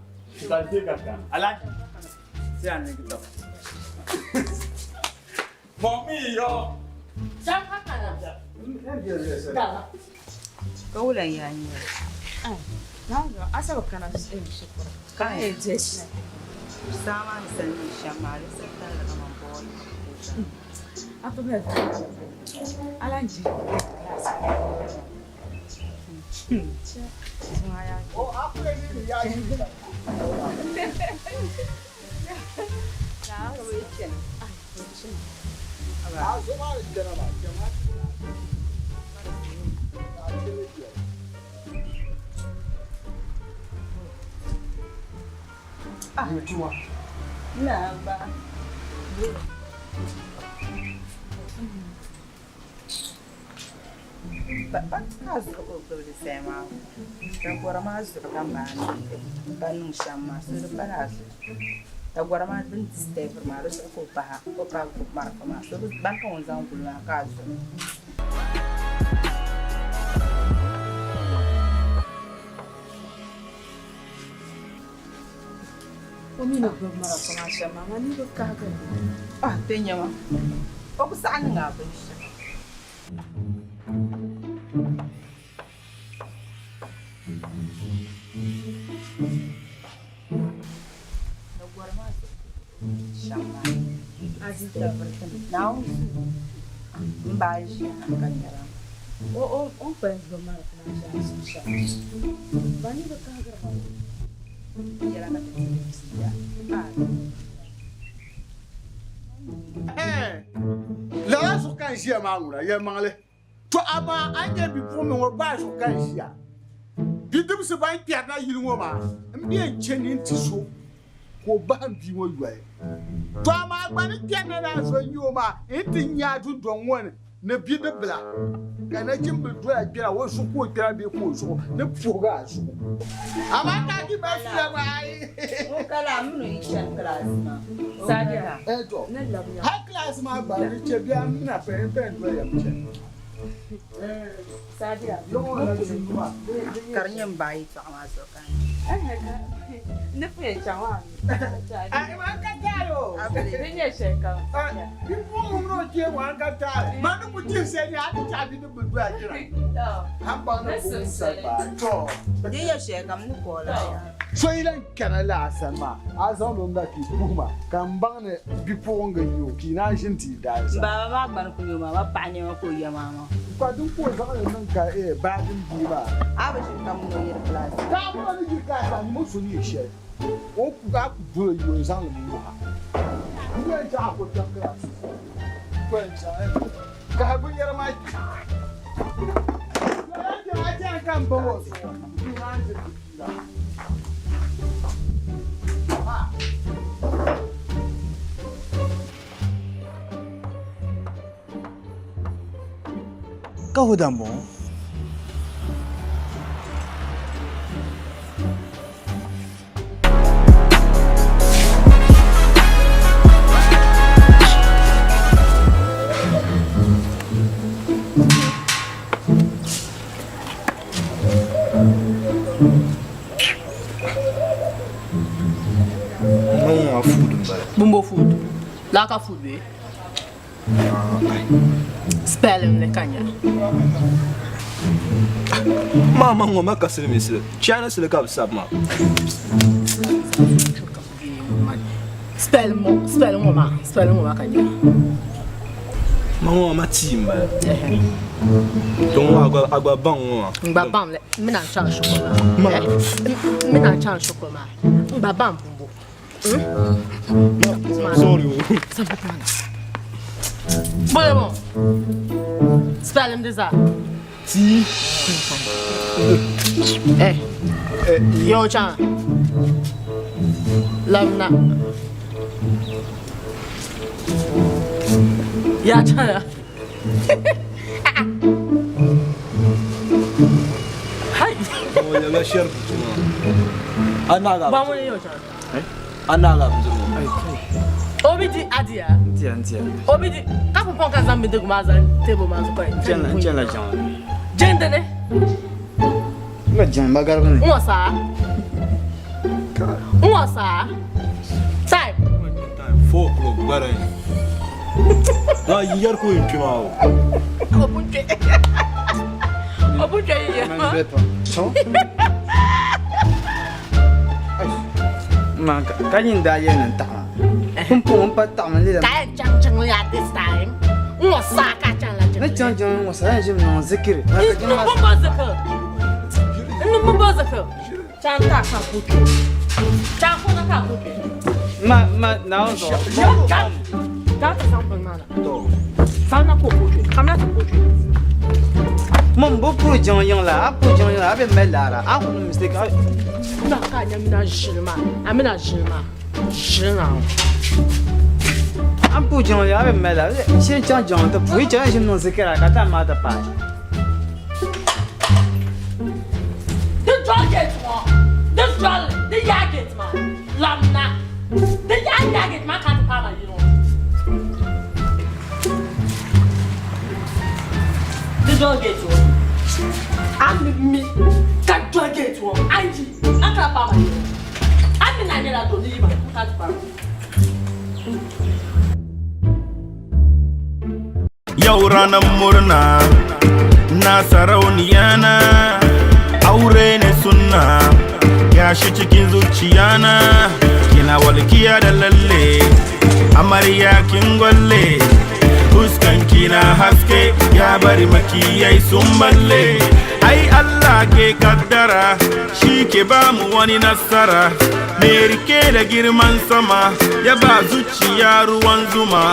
Ka de ka kan. Alhaji. Sai an ninki taba. Mommy yo. Jam ka kana. Dala. Ka wula n yaa nyɛ Asabe kana shikuru. Ka n yɛn je saa maa ni sani ni shɛm maa di sani tarili kaman bɔɔli. Afabe Alanji. O akure ni ya yi. Naa ka bi chɛna. A zo ma jana ma jama. A chele biya. Ah, Juma. Na ba. Ba ka zuɣu ka o gbubi di saya maa. Dagɔri maa zuɣu ka n baa niŋ ba niŋ shɛm maa so di pala a zuɣu. Dagɔri maa din di stɛpiri maa di zuɣu ka o pahi o pahi gbubi marafa maa so ban ka ŋun zaŋ guli maa ka a zuɣu. O mi ni gbubi marafa maa shɛm maa, maa ni bi kahigi. Ah, ti nyɛ ma. O ku saɣi niŋ a binshɛɣu. Dagɔri maa zuɣu shɛm maa. Naawuni n baa ʒiya ka nyɛra. O o o kpɛn gbubi marafa maa shɛm shɛm. Ba ni bi kahigiri ba. Yɛla ka ti tiri bia. Ah. Lala zuɣu ka n ʒiya maa ŋuna yɛlimaŋli. To amaa a ni nyɛ bipuɣiŋ ŋɔ gbaai zuɣu ka n ʒiya. Bidibisi ban kpɛrina yili ŋɔ maa m be n chɛ ni n ti so ka o bahi m bia ŋɔ yoli. To amaa gba ni kpɛrina na zo n-nyɛ o maa n ti nya dundɔŋ ŋɔ ni ni bidibila ka nachimbila doya kpɛra o zuɣu ka o kpɛra bee ka o zuɣu ni puhigi a zuɣu. Amaa ka a di mali fiila maa ayi. O kala a mini o yi chani kilaasi maa. Sadia. Eh to. Ni labi ya. Hal kilaasi maa gba di chɛ bee a mina pa n pɛn doya m chani. Sadia. Ka di nyɛ m baa yɛltɔɣa maa zuɣu ka Ni fu yɛn chaŋ maa mi. Ai ma ka taali o. Di nyɛ shɛli kam. Bipuɣiŋ mini o kpee ŋɔ an ka taali. Ma ni ku chihi shɛli ni a ti chaɣi bidibila doya jina. Han baŋ ni buɣum sali baai. To. Di nyɛ shɛli kam ni kɔɔla ya. So yi lan kana laa sani maa, a zaŋdi o mi la ka yi puhi ma, ka m baŋ ni bipuɣiŋga n-nyɛ o, ka yi naan ʒini ti yi daai zaa. Baba maa gba ni ku nyɛ o maa, ba paɣa nɛma ka o yɛ maa maa. Ka din ka o zaŋ li niŋ ka baa din bia maa. A bi ʒini ka mini o yiri kilaasi. Ka a mini o ni yiri kilaasi maa, nyim o so ni yɛ shɛli. O ku a ku dol o yi o n-zaŋ li mi wuhi a. N yɛn chaŋ a ko kpɛm kilaasi. Ko yɛn chaŋ, kahi binyɛra maa kpi. A chani ka m baŋ o zuɣu. N naan diri di pia. Ka Huda m-bɔŋɔ. bala. Bumbo food. Laka food bee? Spelling li ka nya. Maa ma ŋɔ ma ka silimiinsili. China sili ka bɛ sabi maa. Spell ŋɔ, spell ŋɔ maa, spell ŋɔ maa ka nya. Ma ŋɔ ma tii m-bala. To ŋɔ a gba baŋ ŋɔ maa. N gba baŋ li. M mi na n-chaŋ shikuru maa. M mi na n-chaŋ shikuru maa. N gba baŋ bumbo. Sorry o. Bole ŋɔ. Spell m di zaa. Tii. Eh. Yo chaŋ. Labina. Ya chaŋ. Hai. O yɛla shɛri butu maa. A naagi a Ba ŋuni yo chaŋ. A naagi a bindirigu ŋɔ. Obi di adiya. N diya n diya. Obi di ka pun pɔŋ ka zaŋ bindirigu maa zali teebuli maa zuɣu ka N chana jiŋli. Jindini. N gba jiŋli ba garibu ni. N ŋɔ saa. N ŋɔ saa. Time. 4 o'clock gbara yi. Na yi yɛri ka o yɛn kpe maa o. O pun kpe. O pun kpe yi yɛri maa. Ma ka nyin daa yɛli ni n taɣi ma. Pumpɔŋɔ m pa taɣi ma ni la. Ka yɛn chaŋ jiŋli at this time. N ŋɔ saa ka chaŋ la jiŋli. Ni chaŋ jiŋli n ŋɔ saa yɛn ʒimi niŋ zikiri. N niŋ bumbo zikiri. N niŋ bumbo zikiri. Chaŋ ta ka ku kpe. Chaŋ kuna ka ku kpe. Ma ma Naawuni zuɣu. Chaŋ chaŋ ti zaŋ bini maa na. Zaŋ na ka o ku kpe. Kamina ti ku kpe. Mom bo puri jiŋ yiŋ la, a puri jiŋ yiŋ la, a bɛ mali laara, a ku niŋ mistake. Na ka a nya mina ʒili maa, a mina ʒili maa, ʒili na. A puri jiŋ yiŋ a bɛ mali laara, shee chaŋ jiŋ ti puri, yi chaŋ ʒini niŋ zikira ka time maa ti paai. Di doli gate ŋɔ, di doli, di yaai gate maa, lamna, di yaai yaai gate maa ka ti paai ma yili ŋɔ. Di doli gate ŋɔ, a mi mi ka doli gate ŋɔ, a yi, a kana paai ma yili ŋɔ. A mi ni a nyɛla doo ni yi ma ka ti paai ma. Yau ranar murna na sarauniya na aure ne sunna gashi cikin zuciya na kina walkiya da lalle amarya kin gwalle fuskan kina haske ya bari makiyai sun balle ai Allah ke kaddara shi ke ba mu wani nasara me rike da girman sama ya ba zuciya ruwan zuma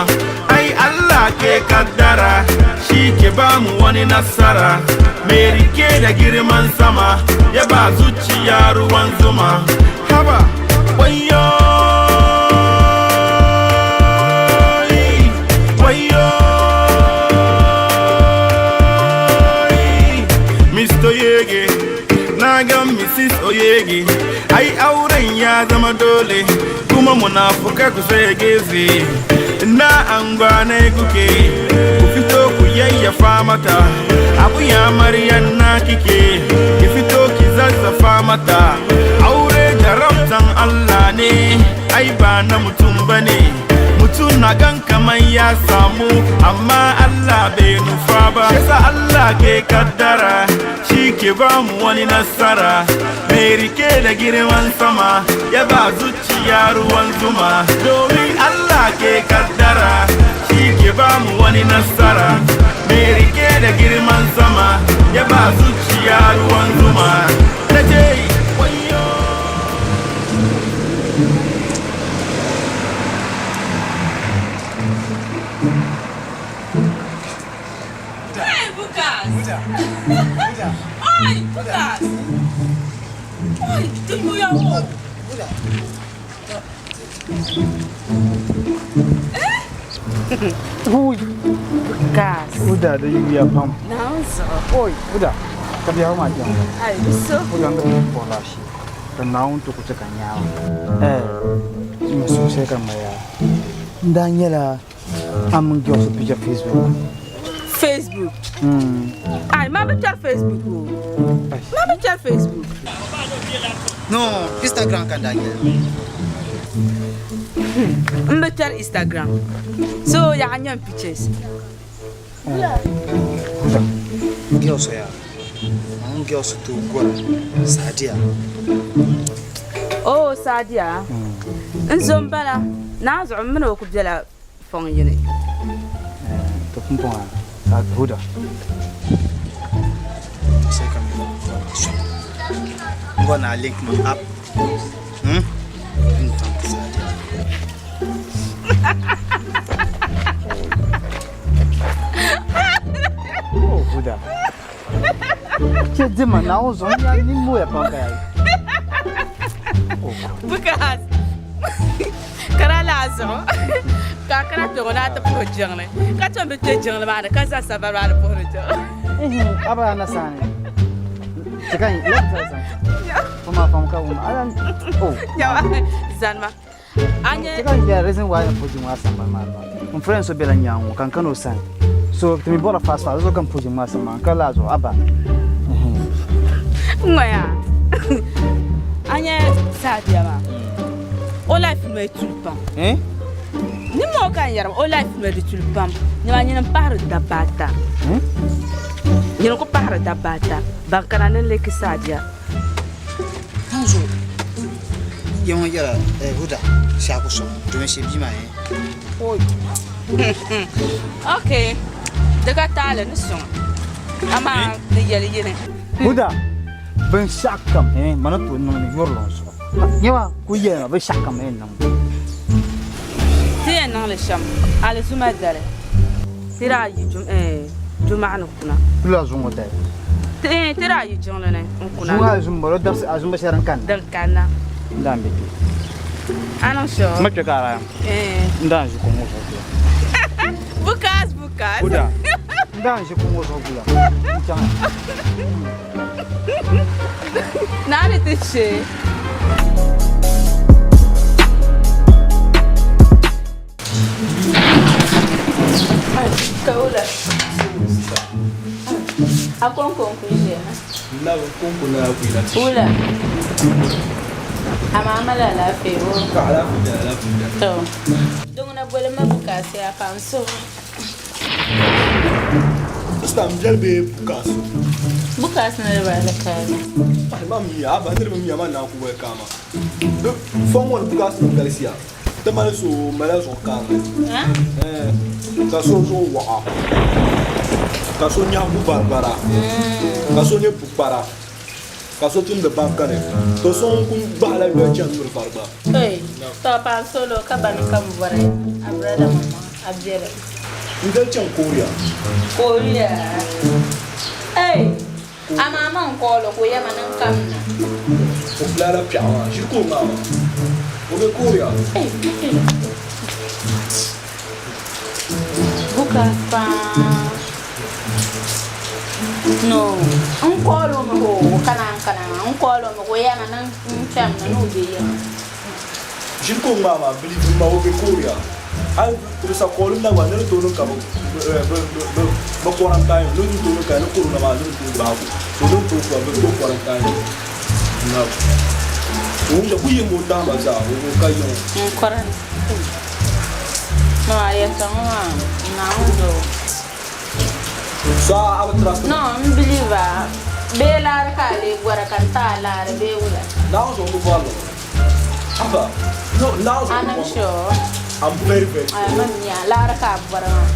ai Allah ke kaddara shi ke ba mu wani nasara me rike da girman sama ya ba zuciya ruwan zuma haba wayo wayo Mr. Yege na ga Mrs. Oyege ai auren ya zama dole kuma munafukai ku sai gefe na angwa ne kuke ku fito ku yayyafa mata abu ya amaryan na kike ki fito ki zazzafa mata aure jarabtan Allah ne ai ba na mutum bane mutum na gan kaman ya samu amma Allah bai nufa ba yasa Allah ke kaddara shi ke ba mu wani nasara mai rike da girman sama ya ba zuciya ruwan zuma domin Allah ke kaddara shi ke ba mu wani nasara mai rike da girman sama ya ba zuciya ruwan zuma na ce wayo. Hey, Bukas! Oi, Bukas! Oi, tinguya wo! Ui. Bukas. Buda da yuya pam. Naanzo. Oi, Buda. Ka biya ma jiŋ. Ai, biso. Buda n bi bɔrila shi. Ka Naawuni ti ku ti ka nyaama. Eh, n suhu ka maya. N daa nyɛla a mini girls picture Facebook. Facebook. Ai, ma bi kpɛri Facebook o. Ma bi kpɛri Facebook. No, Instagram ka n daa nyɛli. M bi kpɛri Instagram so yaɣa nyɛ m pictures. Girls ya. Ŋun girls tooi gɔra Sadiya. Oh Sadiya. N zo m-bala. Naa zuɣu m mini o kuli bela fɔŋ yini. To pumpɔŋɔ a Huda. Sai ka mi n bɔri ni a link ma up. Hmm? N tam Sadiya. Oh Huda. Chɛ dima Naawuni zuɣu n nya nini mooya pam ka yaa yi. Because kana laa zuɣu ka a kana kpɛ ŋɔ ni a ti puhi jiŋli ka tom bi kpɛ jiŋli maa ni ka za sambani maa ni puhiri jiŋli. Aba na sani. Ti ka yin lab zan. Fama fam ka wum ala oh. Yawa zanima. A nyɛ Ti ka yin ya reason why n puhi jiŋli maa sambani maa ni maa. N friend so bela nyaanŋ ŋɔ ka n kana o sani. So ti mi bɔra fast fast so ka n puhi jiŋli maa sambani ka laa zuɣu aba. Ŋɔya a nyɛ Sadiya maa o life noli tuli pam. Eh? Nimmoo ka n yɛri o life noli di tuli pam. Nyama nyini n pahiri dabba ata. Nyini ku pahiri dabba ata ban kana ni leki Sadiya. Nanzu ya ŋɔ yɛla Huda Shaaku sɔŋ domin shee bia maa eh. Oi. Ok, di ka taali ni sɔŋ amaa di yɛli yini. Huda, binshɛɣu kam eh ma ni tooi niŋ ni yurili n zuɣu. Nyama ku yɛli ma binshɛɣu kam yɛn niŋ. Ti yɛn niŋ li shɛm alizuma dali ti daa yi jumaɣu ni kuna. Kula zuŋɔ dali. Ti daa yi jiŋli ni n kuna. Zuŋɔ alizuma bɔrɔ dabisi alizuma shɛli din kanna. Din kanna. N daa n be kpe. A niŋ sure? Ma kpe ka a daa n daa n ʒi kuɣu ŋɔ zuɣu gula. Bukas bukas. Huda, n daa n ʒi kuɣu ŋɔ zuɣu gula. N chaŋ ya. Naa ni ti che. Kawula. A konko n kuli ʒiya. Konko na kuli na ti. Wula. Amaa mali alaafee o. Ka alaafee beni alaafee beni. To. Diŋuna boli ma bukaasi a pa n suhu. Sista m biɛli bee bukaasi? Bukaasi ni di ba alikaali. Ai ma mi a ba niriba mi a ma naan ku wali kaama. Bɛ fɔŋ ŋɔ ni bukaasi nim galisiya. Ti mali so mali zuɣu karili. Ka so zuɣu waɣa. Ka so nyahi bu baribara. Ka so nyɛ pukpara. Ka so tumdi banka ni. To so ŋun kuli gbahila yoli chani miri vari gba. Hey, to pa solo ka bani ka m bɔri a brother mama a biɛli. N dali chaŋ Korea. Korea? Hey, amaa man koolo ka o yɛma niŋ kam na. O fulala piɛɣu maa, ʒiri ka o ŋmaa maa. O be Korea. Hey, hey. Buka paa. No, n koolo mi ka o kana n kana maa, n koolo mi ka o yɛma niŋ n kpɛm na ni o be yiŋa. Ʒiri ka o ŋmaa maa, believe ma o be Korea. Hali di sa kooli na gba ni di tooi niŋ ka bɛ quarantine o, ni di tooi niŋ ka ni corona maa ni di tooi gbaagi o, so ni tooi bɛ tooi quarantine o. Na o ŋun ku yihimi o dahima zaa o ka yiŋ o. N quarantine. No, a yɛltɔɣa ŋɔ maa, Naawuni zuɣu. So a bi trust No, n believe a. Bee laari ka a lee bɔra ka n ti a laari bee wula? Naawuni zuɣu n bi bɔri li. Haba, no, Naawuni zuɣu n bi A niŋ bɔri li. sure? I'm very very sure. Ai, man nya, laari ka a bɔri maa.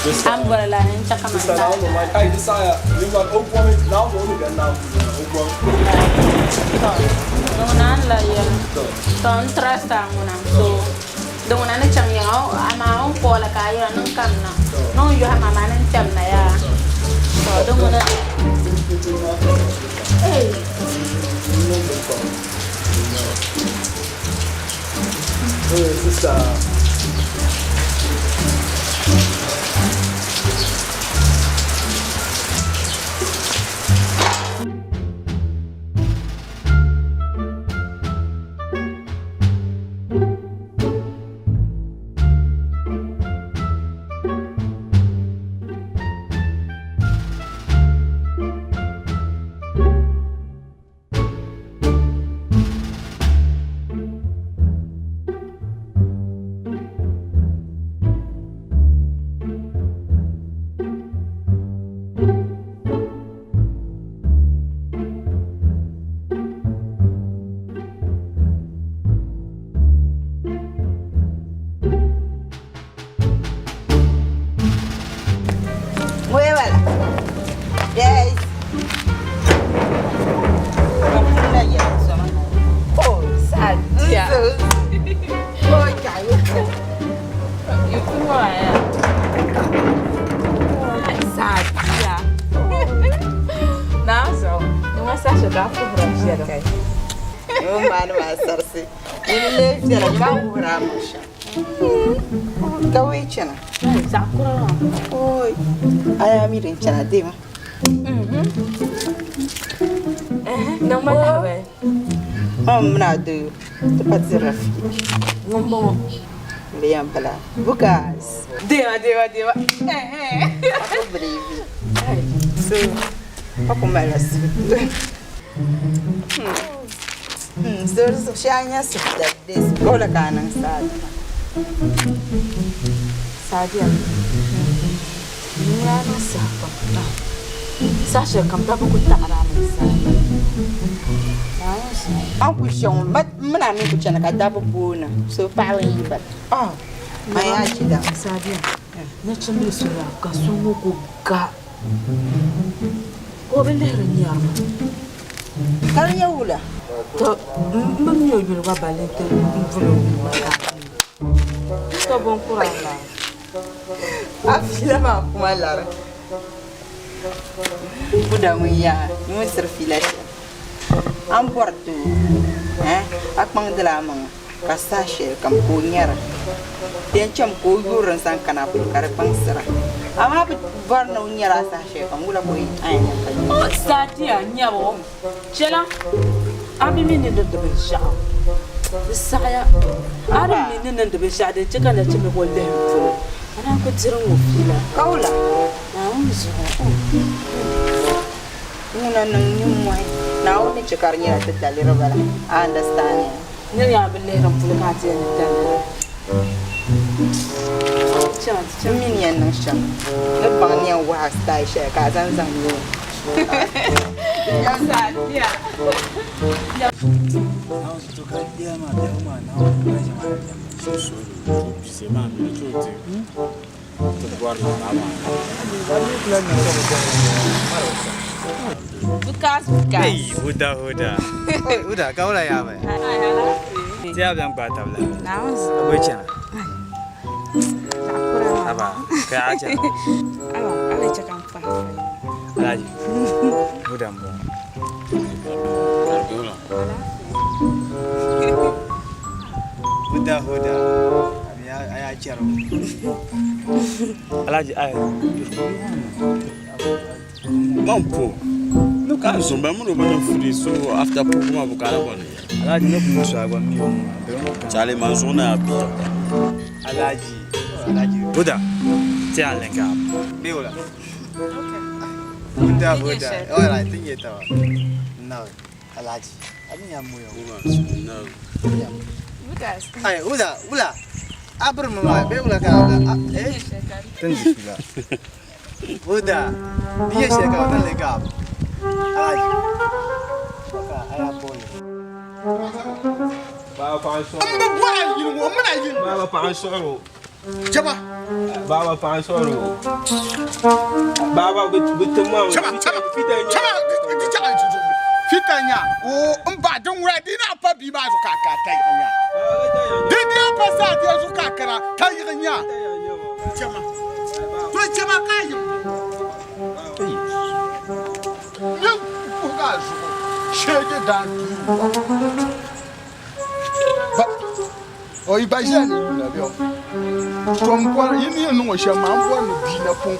Sister. A ni bɔri laari n chɛ ka man Sister, ti a Naawuni zuɣu laari. ma, ai di saha ya, ninvuɣu o bɔmi, Naawuni zuɣu o ni beni Naawuni zuɣu o bɔmi. To, ŋuna n la yɛli. To, n trust a ŋuna, so. Di ŋuna ni chaŋ yiŋa o amaa o ni koola ka a yɛra niŋ kam na ni o ni yɔhi ma maa ni n kpɛm na yaa to di ŋuna Hey. Hey, sister. O maani maa sarisi. Nyini lee viɛla, nyini maa wuhiri a maŋ shɛm. Ka wei chana? Zaɣ kura maa. Oi, a yaa mi din chana deemi. Niŋ ma lahabali. O mini a doo ti pa dirila fiili. Ŋun bɔŋɔ. Bɛ yɛn bala. Bukas. Deema, deema, deema. A ku believe. So, ka ku malila suhupiɛlli. So di zuɣu shee a nya suhupiɛlli days dole ka a niŋ sadia. Sadia, n nya a niŋ saha pam. Saha shɛli kam dabba kuli taɣiri a mi Sadia. A ni kuli shɛm ŋɔ, m mini a mi ku chana ka dabba booni so paɣaba n-yi bala. Man yaa chida. Sadia, nachimbila so yaa ka so ŋɔ ku ga ka o bi lihiri nyari ma. Ka di nyɛ wula? To m bi mi o yuli gba balinte m boli o yuli maa ka a mi. To binkura m-bala. A fiila maa kuma lari. Buda ŋun yaa ŋun tiri fiila shɛm. A ni bɔri doo, eh, a kpaŋdila a maŋa ka saha shɛli kam ka o nyara. Di yɛn chami ka o yuri n-zaŋ kana a polo ka di kpaŋsira. Amaa bi bɔri ni o nyara a saha shɛli kam, wula ka o yɛn a yɛn niŋ ka nyara? O Sadia nyɛbu chɛla a bi mi ni niŋdi binshɛɣu. Di saɣiya a ni mi ni niŋdi binshɛɣu din chɛ ka nachimba boli lihi m polo, a naan ku diri ŋ-ŋɔ fiila. Ka wula? Naawuni zuɣu. Ŋuna niŋ nimmɔhi. Naawuni ni chɛ ka di nyɛla ti daliri bala. A understand ya? Nir yaa bi lihiri m polo ka a ti yɛn ni daliri. Chama ti chama. M mi ni yɛn niŋ shɛm. Ni baŋ ni yɛn wahi a style shɛli ka a zaŋ zaŋ nyɛ o. Sadia. Bukas, bukas. Hey, Huda, Huda. Huda, ka wula yaa bai. Ti yaa biɛn gbaai tabila. A boi chana. Aba, ka yaa chana. Aba, ala chɛ ka n pahi Alhaji, Huda m-bɔŋɔ. Huda, Huda. A yaa chɛri o. Alhaji, ai. Man po. No ka zomba mun o bana furi so after po kuma bu kala bon. Alhaji ne kun so agba mi o ma. Charlie man zo na bi. Alhaji, Alhaji. Huda, ti an lenka. Be wala. Huda, Huda. All right, tinye tawa. No, Alhaji. Abin ya mu yo. No. Ai, Huda, wula. Abur ma be wula ka. Eh. Tin di fila. Huda, ni ye sheka wata lenka. Alhaji. Ka aya boy. Baba paɣa n sɔɣiri N bi bɔri a yili ŋɔ, m mini a yili. Baba paɣa n sɔɣiri o. Chɛba. Baba paɣa n sɔɣiri o. Baba bi tim ma. Chɛba, chɛba, chɛba, di chɛba di zuɣu. Fita nya, o n ba din ŋuna di na pa bia maa zuɣu ka ka ta yiɣi nya. Di di pa saa di zuɣu ka kana ta yiɣi nya. Chɛma. To chɛma ka yiɣi. Ni puhi a zuɣu shee di daa duu. Ba o yi ba ʒiya ni yuuna bɛ o. To m bɔri yi ni yɛn niŋ o shɛm maa m bɔri ni bia na pun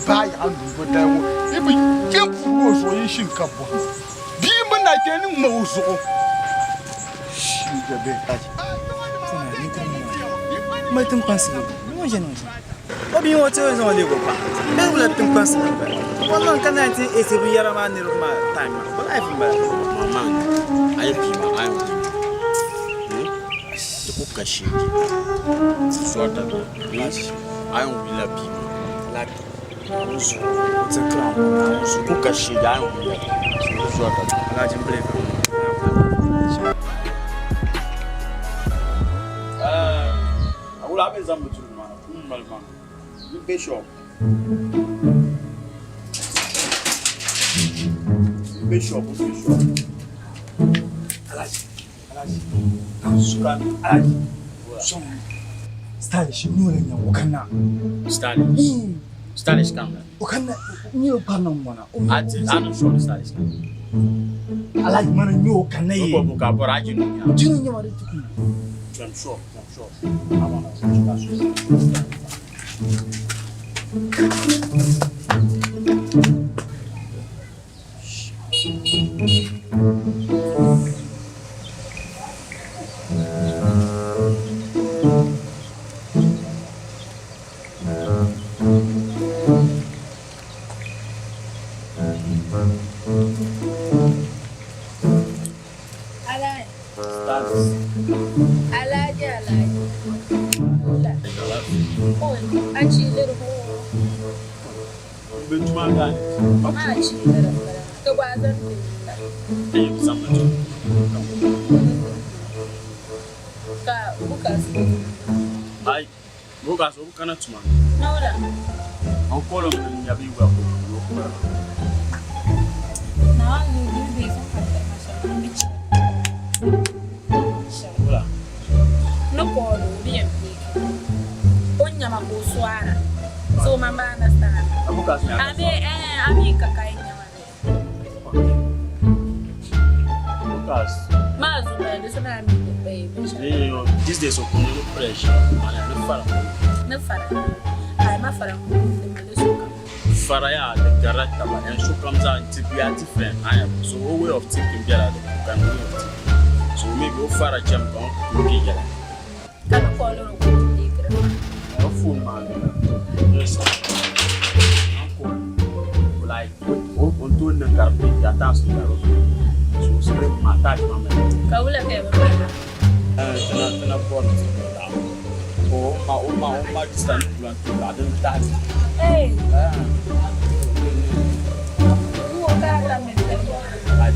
baai yaɣa n du dali ŋɔ yi bi kpe puhi o zuɣu yi shini ka bɔhim bia mi na kpe ni ŋma o zuɣu shii da bɛ. Mali tiŋkpansi ni ŋɔ ʒe niŋ shɛm. O bia ŋɔ ti zaŋ o leeg o paɣa. Bɛ wula tiŋkpansi ni m-bala. O niŋ ka 1980 binyɛra maa niriba maa time maa, bɛ life m-bala. Mama, a yi bia maa, a yi wuli di ku ka shee zuɣu dabiya a yi wulila bia maa ku ka shee a yi wulila zuɣu dabiya. Alhaji m believe A wula a bɛ zaŋ bindirigu maa na kum mali maŋ ni be shop n be shop n be shop Alhaji Alhaji Alhaji Alhaji sɔŋ stylish n yɛn nya o kanna stylish stylish kam o kanna n yɛn kpari na ŋɔna a ti a ni sɔri stylish kam Alhaji mana n-nyɛ o kanna ye. O ko ka bɔra a jinu nya. Jinu nyɛ ma di tuku. I'm sure, I'm sure. I'm sure. Alhaji. Alhaji Alhaji. Oh, a chiliri ho. Bin tuma gani. Ma a chiliri bala. Ka gba zan ti la. Eh, sama tu. Ka buka su. Ai, buka so kana tuma. Naura. An kolo min ya bi wa ko. Na wani these days on ka masha bichi. Wala. No kolo bi yɛn piki. O nyama ko suara. So mama understand. Abuka so ya. Ami ami kaka nyama. Buka. Ma zuba da suna mi da bai bichi. Eh, these days o kono fresh. Ana no fara. Ne fara. Ai ma fara ko de suka. Fara ya the character ba and so comes out to be different. I am so a way of thinking be la the kind way of thinking. So maybe o fara jam ko ko ke ya. Ka no kolo ko tikra. O phone man. Yes. Uncle. Like o o to ne karpe ya ta so ya ro. So spray ma ta ma me. Ka wula kai ba. Eh tana tana bon. O ma o ma o ma distance plan to la den ta. Hey. Wo ka ta me te.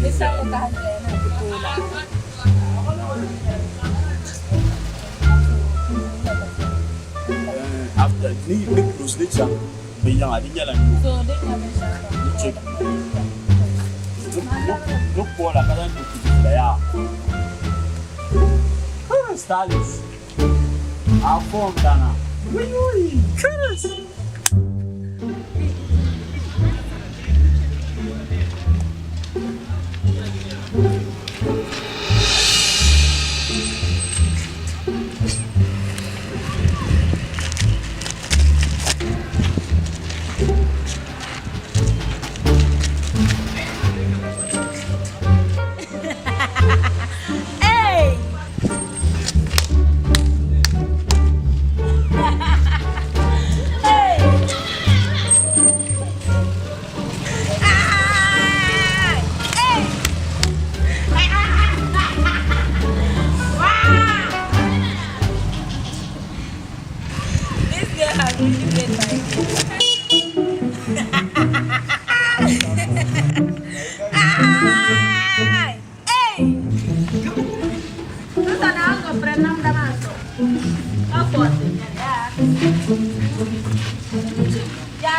Bisa wo ka ta na kutola. After ni ni close ni cha be yang adi nyala ni. So den ya be sha. Ni check. No ko la ka dan ku la ya. Stylist. A phone dana. Ui ui. Curse. Hey! Hey! Ah! Hey! Wow! This girl has really made my day. Hey! Sasa naanza prenda muda maso. Aforte, ya. Ya.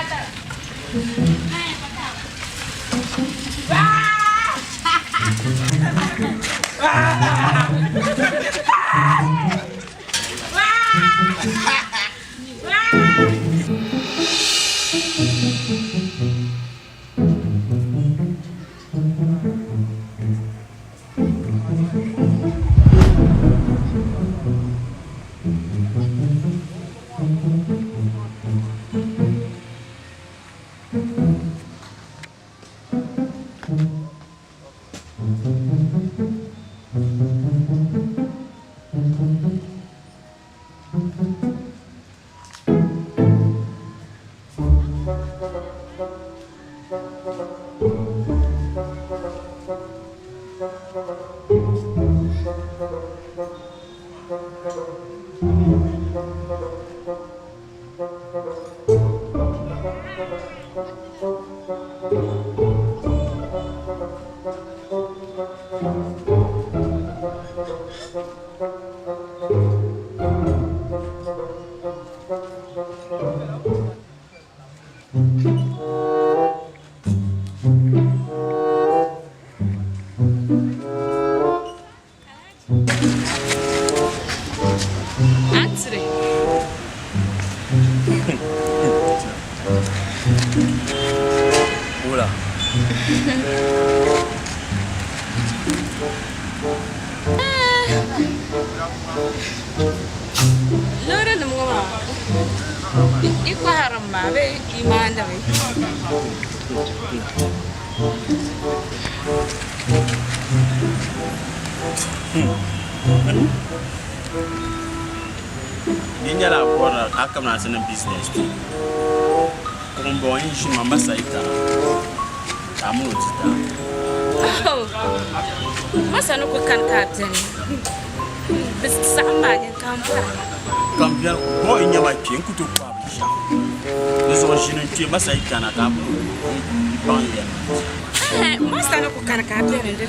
Atire. Hola. Loori nim ŋɔ maa yi kɔhiri mi maa bee yi maandi mi? Di nyɛla a bɔrila a kamina ti niŋ business kpe. Kuɣu m-bɔŋɔ yi ʒini maa masa yi kana ka a mini o ti daa. Masa ni ku kani ka a beni. Bɛ saɣim maa nyini ka m bɔra. Ka m beni bɔ yi nyɛ ma kpe n ku tooi kɔhi binshɛɣu. Di zuɣu ʒini n-kpe masa yi kana ka a mini o baŋ yɛli ma. Ɛhɛn, masa ni ku kani ka a beni di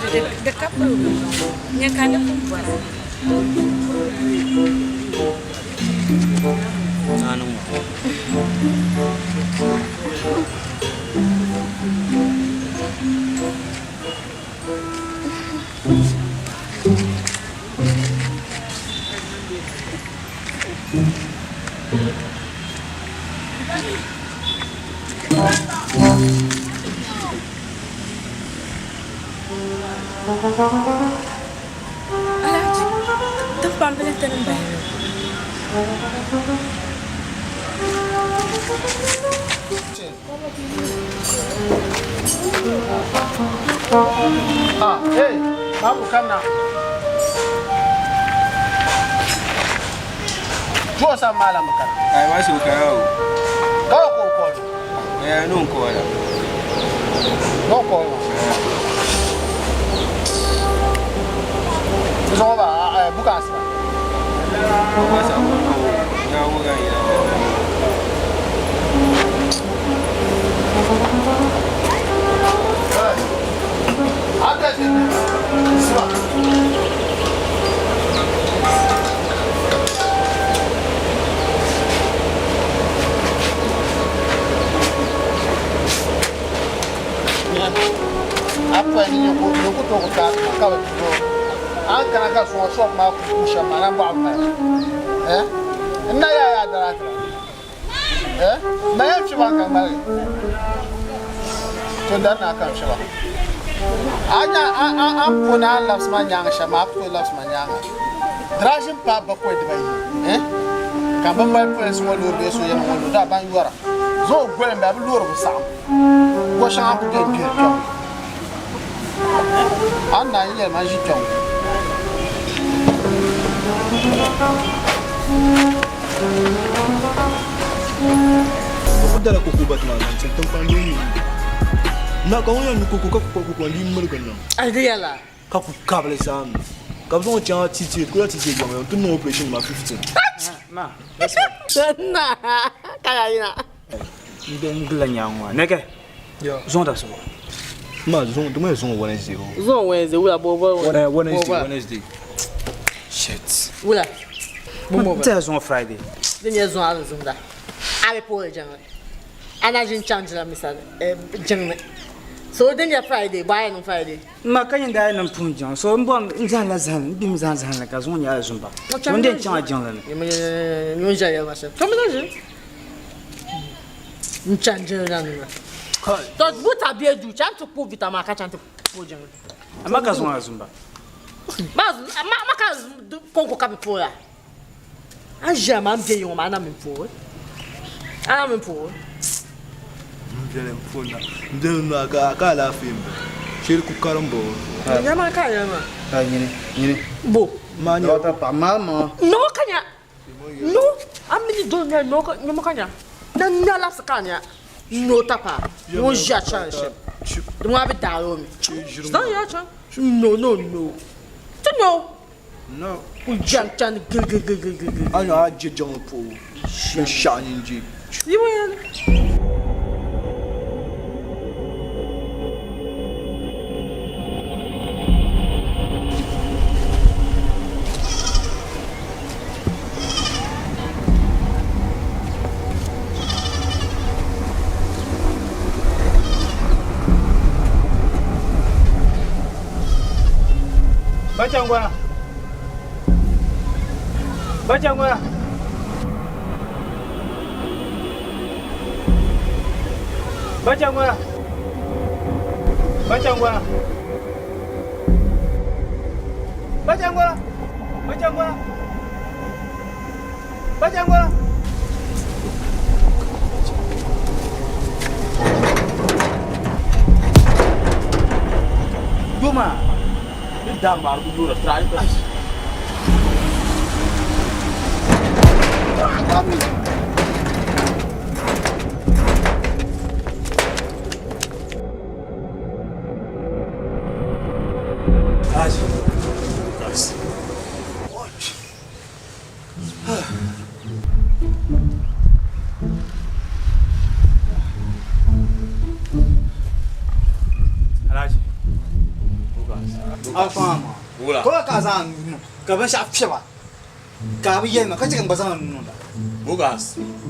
ka problem. Nyini ka n di pun bɔra. Alhaji, tiŋkpambili ti ni bahi ŋɔ. Ah, hey, babu kamna. Tuo sa mala makana. Ai ma su ka yau. Ka ko ko. Eh, non ko wala. No ko. Zo ba eh buka sa. Ba sa ko. Ya wo ga ya. Ata je. Swa. Apa ni nyoko nyoko to ko ta ka ba to. An kana ka so so ma ku sha ma na ba ma. Eh? Na ya ya dara ta. Eh? Ma ya ci ba kan ma. To dan na kan shi ba. Anya an an puna an labs ma nyanga sha ma ku labs ma nyanga. Drashin pa ba ko di ba yi. Eh? Ka ban ba police ŋɔ loori bee sooja ŋɔ loori daa ban yɔra. Zuɣu goli n bala bi loori bi saɣam. Ko shɛŋa ku bɛ gbiri kpɛŋ. A ni naan yi yɛli ma ʒi kpɛŋ. Ba ku dala koko ba tima zaŋ chaŋ tiŋkpaŋ din nyɛ yuli. Na ka ŋun yɛn nyu koko ka ku kpa koko n-dii mirigi niŋ. Ai di yɛla. Ka ku kabili saami. Ka bɛ zaŋ o chaŋ TTA, ti kula TTA gbaŋ n-ti niŋ operation nima 15. Ma, Na ka ya yina. N bɛ n gilila nyaŋ ŋɔ nɛkɛ zuŋɔ dabisi bɔ? Ma zuŋɔ, di mali zuŋɔ Wednesday o. Zuŋɔ Wednesday wula bo bo. Wednesday, Wednesday. Shit. Wula. N tɛha zuŋɔ Friday. Di nyɛ zuŋɔ alizumda. A bi puhiri jiŋli. A na ʒini chaŋ jiramisa jiŋli. So di nyɛ Friday, bɔ a yɛn niŋ Friday? Ma ka nyin daa niŋ puhim jiŋli, so m bɔri n zahim la zahim, m bihim zahim zahim li ka zuŋɔ nyɛ alizumba. So n deen chaŋ a jiŋli ni. Nyun ʒe yɛli ma shɛm. Chami na ʒini. N chaŋ jiŋli la ni maa. To buta bɛ duu, chaŋ ti kpuɣi vita maa ka chaŋ ti puhi jiŋli. Amaa ka zuŋɔ alizumba. Ma ka kɔŋko ka bɛ puhira. A ʒiya maa m be yiŋɔ maa a na mi puhi. A na mi puhi. M beni m puhi na, m beni na ka ka alaafee m bala. Shee ku karim ba o zuɣu. Nya maa ka a yɛli maa. Ka nyini, nyini. Bo. Maa nyɛ. Dɔɣita paɣa maa maŋa. Noo ka nya. No, a mi ni do nya no ka nyama ka nya. Na nya la ka nya. No tapa. Ŋun ʒiya chani shɛm. Di ŋɔ a bi daari o mi. Zaŋ ya chaŋ. No no no. Ti no. No. Ku jam chani gil gil gil gil gil. A nya a je jiŋli puhibu. Binshɛɣu nyin je. Yi bo yɛli. Bachangwana. Bachangwana. Bachangwana. Bachangwana. Bachangwana. Bachangwana. Ba jangɔna. Doo maa, ni daa maari ku yoora try best. Alhaji. Alfaama. Wula. Ko ka zaŋ nuu niŋ ka binshɛɣu fiɛba ka a bi yɛli ma ka chɛ ka n gba zaŋ n nuu niŋda. Bugas,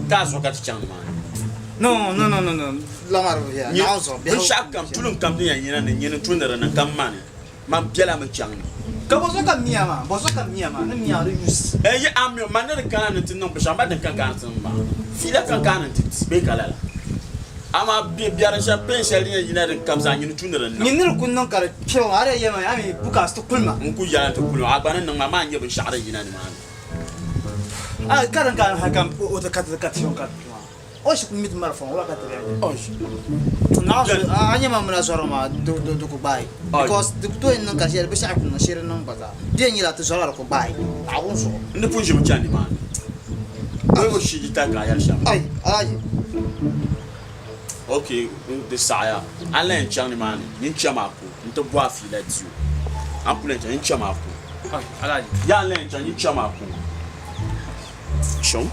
ka a zuɣu ka ti chaŋ nimaani. No, no, no, no, no. Lamari bi yɛla, Naawuni zuɣu. Binshɛɣu kam, tulim kam din yɛn yina ni nyini n-tu ni di niŋ ka m ma ni, man bela mi chaŋ ni. Ka bɔzuɣu ka m miya maa? Bɔzuɣu ka m miya maa? Ni miya di use. Eh, yi a mi man ni di kana ni ti niŋ binshɛɣu, m ba din kan ka a ni ti niŋ maa. Fiila kan ka a ni ti ti bee ka lala. Amaa bɛ biɛrim shɛli pain shɛli din yɛn yina din kam zaa nyini tu ni di niŋ. Nyini ni di ku niŋ ka di kpɛma maa, a di yɛn yɛli ma a mi Bukas ti kuli ma. N ku yɛli a ni ti kuli ma, a gba ni niŋ ma maa n-nyɛ binshɛɣu din yina nimaani. A ka din ka hali ka o ti ka ti ka ti ka ti maa. O shi ku mi ti mali fɔŋ wula ka ti bɛn. To naɣ a nyɛ ma muna zɔri maa di ku gbaai because di ku tooi niŋ ka shɛli binshɛɣu ku niŋ shee di niŋ gba zaa di yɛn nyɛla ti zɔri maa di ku gbaai Naawuni zuɣu. N ni pun ʒimi chani nimaani. Bee o shi yi tali ka a yɛli shɛm. Ai, Alhaji. Ok, di saɣiya. A ni lahi yɛn chaŋ nimaani, nyin cham a ko nti bɔ a fiila di o. A ni kuli yɛn chaŋ, nyin cham a ko. Alhaji. Yaa a ni lahi yɛn chaŋ, nyin cham a ko. Shɔŋ.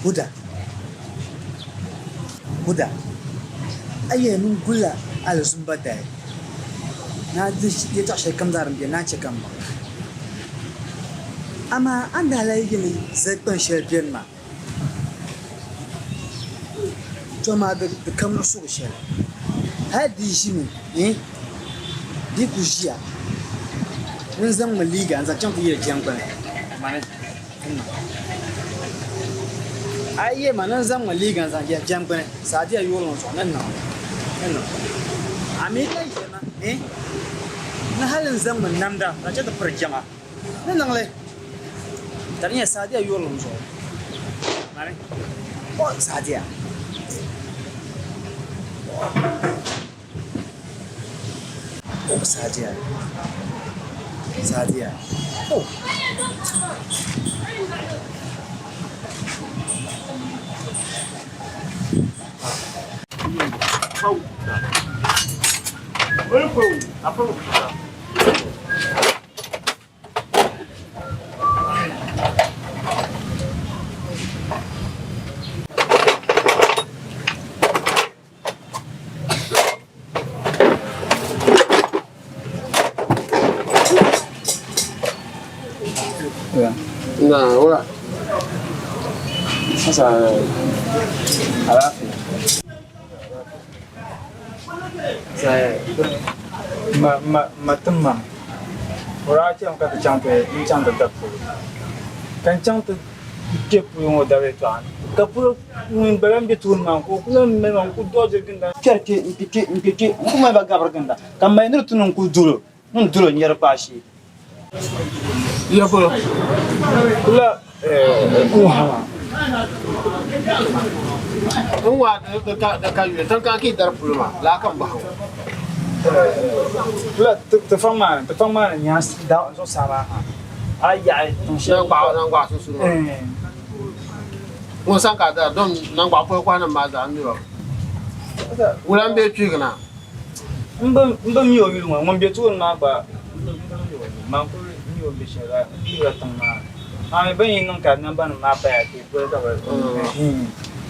Huda, Huda, a yɛli ni n gulila alizumba dali ni a di yɛtɔɣ shɛlikam zaa din beni ni a chɛ ka m baŋ. Amaa a ni daa lahi yɛli ni zalikpan shɛli beni maa, tɔ amaa di ka muɣisigu shɛli. Hal di yi ʒimi, di yi ku ʒiya, ŋun zaŋmi liiga n-zaŋ chaŋ ti yili jɛŋgbuni. A yi yɛli ma ni n zaŋmi liiga n-zaŋ yili jɛŋgbuni, Sadiya yurilim zuɣu ni niŋ ni niŋ. A mi lahi yɛli ma ni hal n zaŋmi namda n-zaŋ chaŋ ti piri jɛŋa ni niŋ li ka di nyɛ Sadiya yurilim zuɣu. Mani, O Sadiya! O Sadiya! Sadiya! O! Na, wula. Sasa alaafee. Ma tim ma o daa chɛmi ka ti chaŋ ti n chaŋ ti dabi polo ka n chaŋ ti kpɛ polo ŋɔ dabi yɛltɔɣa ni ka polo ŋun gba lahi bɛ tooni maa ka o ku lahi mali ma n ku dɔɔjiri ginda n kpɛri kpɛ n kpɛ kpɛ n kpɛ kpɛ n ku mali ba gabiri ginda ka n mali ni di tu ni n ku dolo ni n dolo n yɛri kpaashee Ya polo la n waha maa. N waa di ka yuli tiŋ ka ki dari polo maa laa ka n bɔhi ŋɔ. La ti faŋ maa ni ti faŋ maa ni nyaansi zuɣusaa maa ha a yaɣi tiŋ shɛli Nangbaɣu nangbaɣu sunsuuni maa. Ŋun san ka a dara dom nangbaɣu polo kɔhi nim maa zaa n miri o. Wula n bɛ kpiigi na. N bi mi o yuli ŋɔ, ŋun be tooni maa gba m bi mi o yuli. Man kuli mi o ni be shɛli la, n yulila tiŋ maa ni. Amaa mi bɛ ni yi niŋ ka nambanima maa paya ka yi boli ka bɛ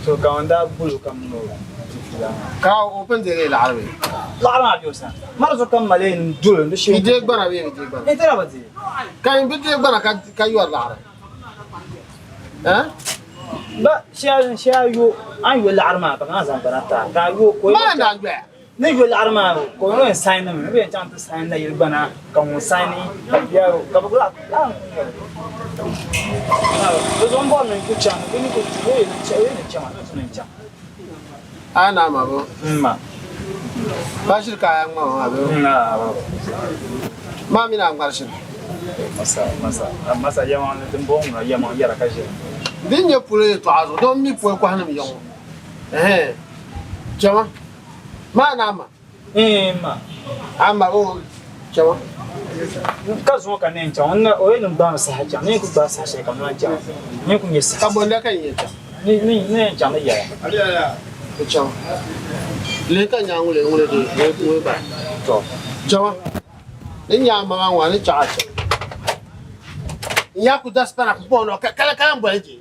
So ka ŋun daa boli o ka mini o di fiila maa. Ka o pun deei laɣiri bee? Laɣiri maa be o sani. Mari zuɣu ka m mali n doli n di shee. Yi deei gbana bee bi deei gbana? N tira bi deei. Ka yin bi deei gbana ka yɔri laɣiri? Eh? Ba, shee a yo, a ni yo laɣiri maa ka bɛ naan zaŋ gbana ti a. Ka a yo ka o Maa n daa yoya. Ni yo laɣiri maa ka o yɛn sign mi, ni bɛ yɛn chaŋ ti sign la yili gbana ka ŋun sign ka biɛri ka bɛ lahi Di zuɣu m bɔri ni n ku chaŋ bɛ ni ku o yɛn ni chaŋ ni ti ni chaŋ. A na ma bo. N ma. Ba shiri ka a ya ŋma maa bee? N na. Maa mini a ŋmari shiri. Masa masa masa yɛmaŋli din bɔŋɔ ŋuna yɛmaŋ yɛra ka ʒiri. Din nyɛ polo yɛltɔɣa zuɣu doo m mi poli kɔhinim ya ŋɔ. Ɛhɛn. Chama. Maa na ma. Ɛɛn ma. A ma o chama. Ka zuŋɔ ka neen chaŋ o yɛn niŋ gbaami saha chaŋ ni yɛn ku gbaai saha shɛli ka naan chaŋ ni yɛn ku nyɛ saha. Ka bɔnda ka n yɛn chaŋ. Ni yɛn chaŋ ni yɛla. Ti chaŋ. Lihi ka nyaa ŋuli ŋuli di ŋuli bara. To. Chama. Ni nyaa ma maa ŋɔ ni chaɣa chaŋ. N yaa ku daspana ku bɔŋɔ ka kala kala n boli je.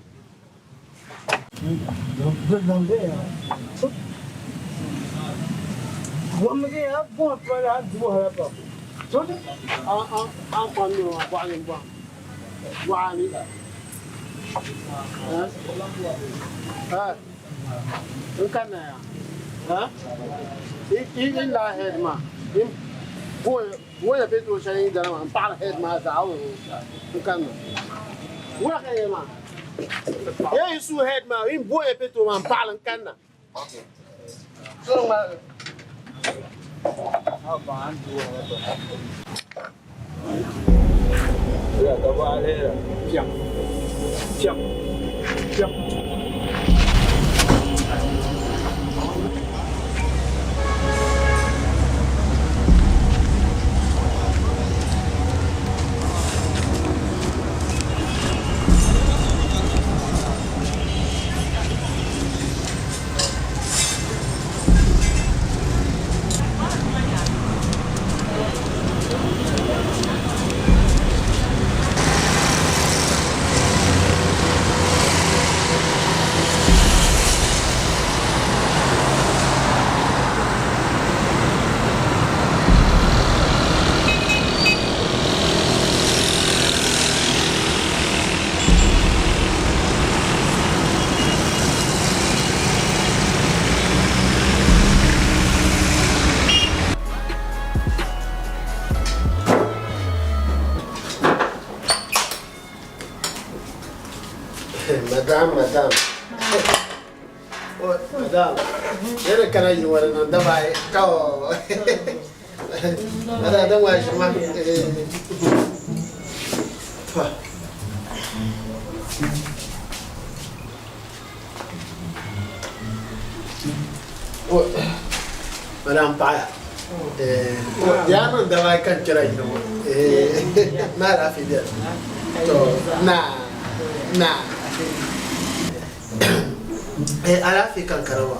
Madam, madam. Oh, madam. Yɛrɛ kana yi wari nan daba ye. To. Madam, dan wa shi ma. To. Oh, madam paɣa. Eh, ya nan daba ye kan kira yi ŋɔ. Eh, na lafiya biyar. To, na na. Eh, alaafee kan karawa.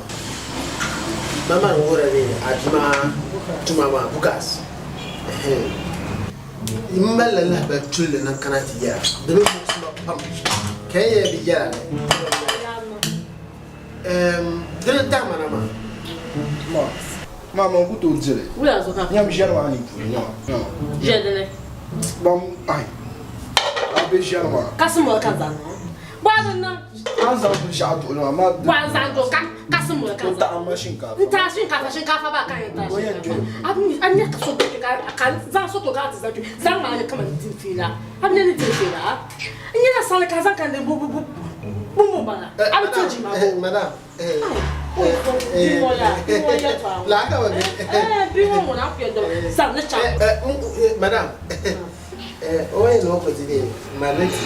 Mama n wuhira ni a bia maa tuma maa bukas. N malila lahabali tulli na kana ti yɛra di mi muɣisi ma pam ka n yɛn bi yɛra li. Dini n tahi ma na maa. Ma, ma man ku tooi dili. Wula zuɣu ka. Nyam ʒiɛri maa ni puuni nyama. Ʒiɛri dini. Bam ai. A be ʒiɛri maa. Kasi mɔri ka zaŋ niŋ. Bɔɣa niŋ. A ni zaŋ binshɛɣu duɣili maa ma. Bɔɣa zaŋ duɣi ka kasi mɔri ka zaŋ. O taɣi ma shinkaafa. N taɣi shinkaafa shinkaafa maa ka yɛn taɣi shinkaafa. A nya ka so kpe ka ka zaŋ so to ka ti zaŋ kpe zaŋ maa ni kaman diri feela. A bi nya ni diri feela. N nyɛla sali ka zaŋ ka ni bu bu bu bu bala. A bi ti jima bo. Madam. Madam. O ye no ko ti maneti.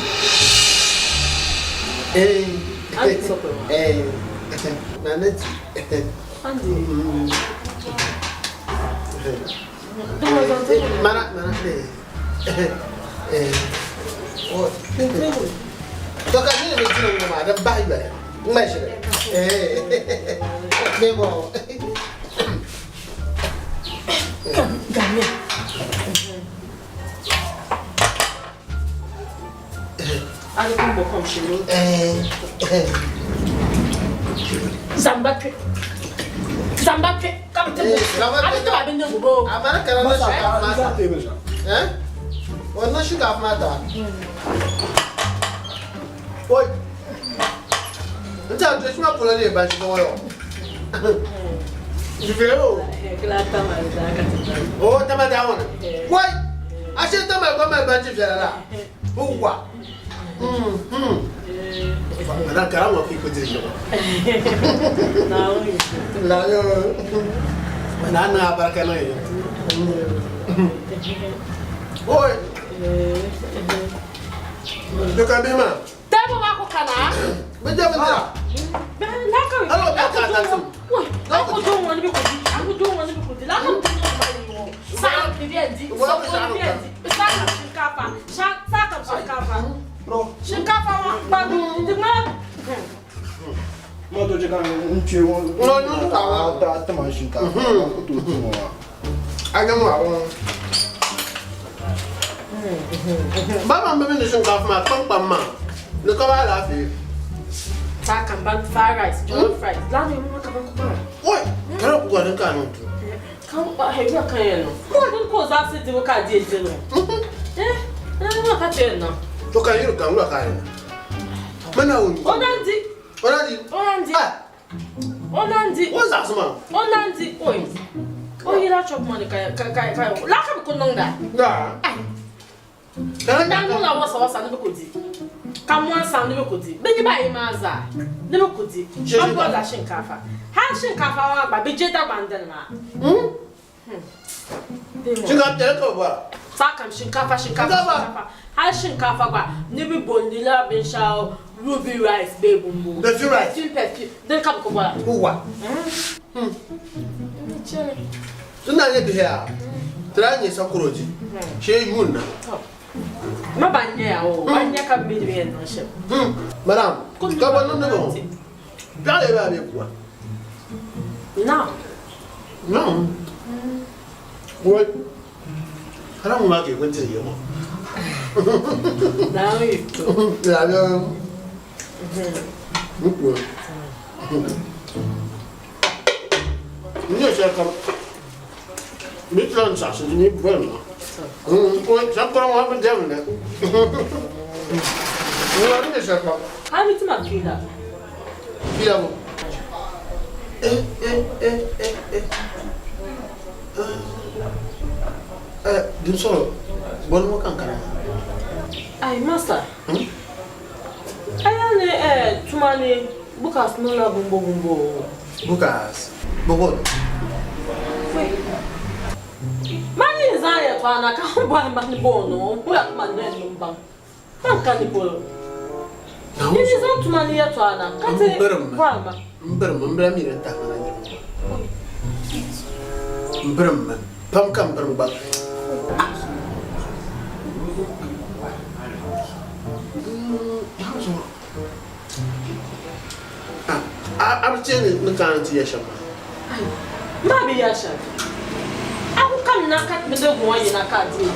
Eh. Eh. Maneti. Mana mana eh. Eh. O. To ka ni ni ti ŋɔ maa din bahi yoli. Ŋma ʒili. Eh. Ne bɔ. Gamiya. Zamba kpe. Zamba kpe. Ka bi ti a bi ti ba bindirigu boo. Amana kana na shinkafa maa ta. Eh? Wannan shinkafa maa ta. Oi. N ta to shima polo ne ba shi ŋɔ yɔ. Jufele o. Kila tamale daa ka ti mali. O tamale daa ŋɔ ni. Wai! Ashe tamale gba mali banchi viɛla la. Wa. Madam kara ŋɔ ka i ku diri ʒiɛɣu. Naawuni. La yo. Naa niŋ a barika niŋ yi. Oi. Di ka bihi maa. Teebuli maa ku kana. Bɛ je bindira. Alo bɛ ka tasim. Wai, a ku doo ŋɔ ni bɛ ku di, a ku doo ŋɔ ni bɛ ku di, laa kam ti niŋ ba yi ŋɔ. Saɣim bi bɛn di, sokoro bi bɛn di, bɛ saa kam shinkaafa, saa kam shinkaafa. Shinkaafa ŋɔ gba di ŋmana. Ma to che ka n kpe ŋɔ. No, no, no, A ta tima shinkaafa. Ma ku tooi ti ŋɔ maa. A nyɛ ŋɔ a ŋɔ. Ba man bi mi ni shinkaafa maa kpaŋkpaŋ maa ni ka ba alaafee. Saa kam ban fried rice, jollof rice, laa ni ŋɔ ka ban ku kpara. Oi, ka di ku gɔri din ka a niŋ tu. Ka he yura kan yɛn niŋ. Din ka o zaɣisi dibu ka a deei dili o. Eh, laa ŋɔ ka ti yɛn niŋ. To ka yuri ka ŋura ka a yɛn niŋ. Mana o. O na di. O na di. O na di. O na di. O zaɣisi maa. O na di. Oi. O yila chop money ka ka ka ka laa ka bi ku niŋda. Da. Ai. N daa niŋla wasa wasa ni bɛ ku di, ka mɔri saŋ ni bɛ ku di, bɛ niriba ayi maa zaa ni bɛ ku di, ka bɔrila shinkaafa. Hal shinkaafa maa gba, bɛ je Dagbaŋ dini maa. Shinkaafa piɛlli ka bɛ bɔra. Sahakam shinkaafa, shinkaafa, shinkaafa. Hal shinkaafa gba ni bɛ boondila binshɛɣu ruby rice bee bumbu. Perfume rice. Perfume, perfume. Dini ka bɛ ku bɔra. Wa. Ti na nyɛ bihi yaa, ti daa nyɛ sakoro di shee yuun na. Ma ban nyɛ ya o, ban nyɛ ka mi di bi yɛn niŋ shɛm. Madam, ka bɔ niŋdi ba ŋɔ? Biɛɣu lee baa bee kuwa? Naam. Naam. Wai, kana ŋɔ maa ka yi ku diri ya ŋɔ. Naam yi to. Lafiya. N ku. N nyɛ shɛli kam mi ti lan saɣisi di mi boli ma shɛkɔrɔ ŋɔ bi dɛm li n ŋɔ di nyɛ shɛli kam. A mi ti ma fiila. Fiila bo. Eh eh eh eh eh eh din sɔrɔ bɔli ŋɔ kan kana. Ai master. A yɛli ni eh tuma ni Bukas niŋla bumbo bumbo. Bukas, bɔbɔ. Wei. Man yi zaŋ yɛltɔɣa na ka n bɔhi ma ni bɔ n-niŋ o, n kuya ka man noli ni m baŋ. Man ka ni polo. Yi ni zaŋ tuma ni yɛltɔɣa na ka ti bɔhi ma. M birim m bila mi din tahi ma na niriba ŋɔ. M birim mi pam ka m birim gba. A bi chɛ ni kana ti ya shɛm maa? M maa bi ya shɛli. A ku kamina ka ti bindirigu ŋɔ yina ka a deei.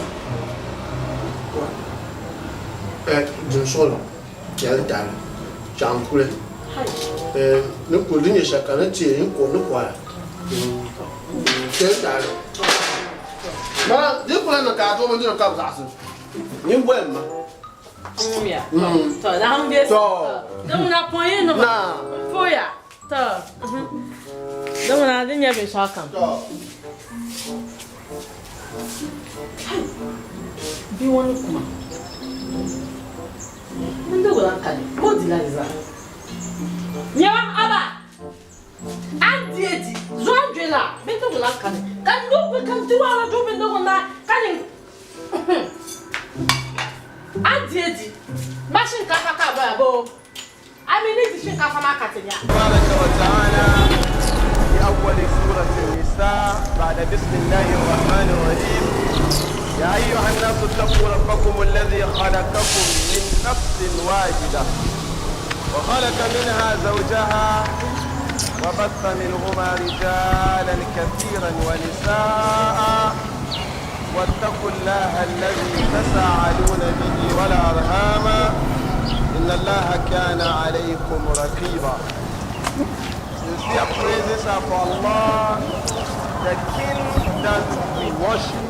Dinsuɣulo, chɛli tali, chaŋ kuli. Ni kuli di nyɛ shɛli ka ni ti ni ko ni kɔra. Chɛli tali. Bala di kuli ni ka a tooi bindirigu ka bi zaɣisi. Nyin boli ma. Ŋumiya. To, naɣim bɛ. To. Din ŋuna pɔn yi nima. Na. Foya. To. Din ŋuna di nyɛ binshɛɣu kam. To. Bia ŋɔ ni kuma. Bindirigu lan kani, ka o dila di zaa. Nyɛma, aba! A ni di di, zuɣu n doli a, bindirigu lan kani. Ka n du ka n di wahala du bindirigu naai ka nyin A ni di di, ma shinkaafa ka a bɔya boo? A mi ni di shinkaafa maa ka ti nya. تبارك وتعالى في أول سورة النساء بعد بسم الله الرحمن الرحيم يا أيها الناس اتقوا ربكم الذي خلقكم من نفس واحدة وخلق منها زوجها وبث منهما رجالا كثيرا ونساء واتقوا الله الذي تساءلون به والأرham إن الله كان عليكم رقيبا. Sincere praises are for Allah, the King that we worship,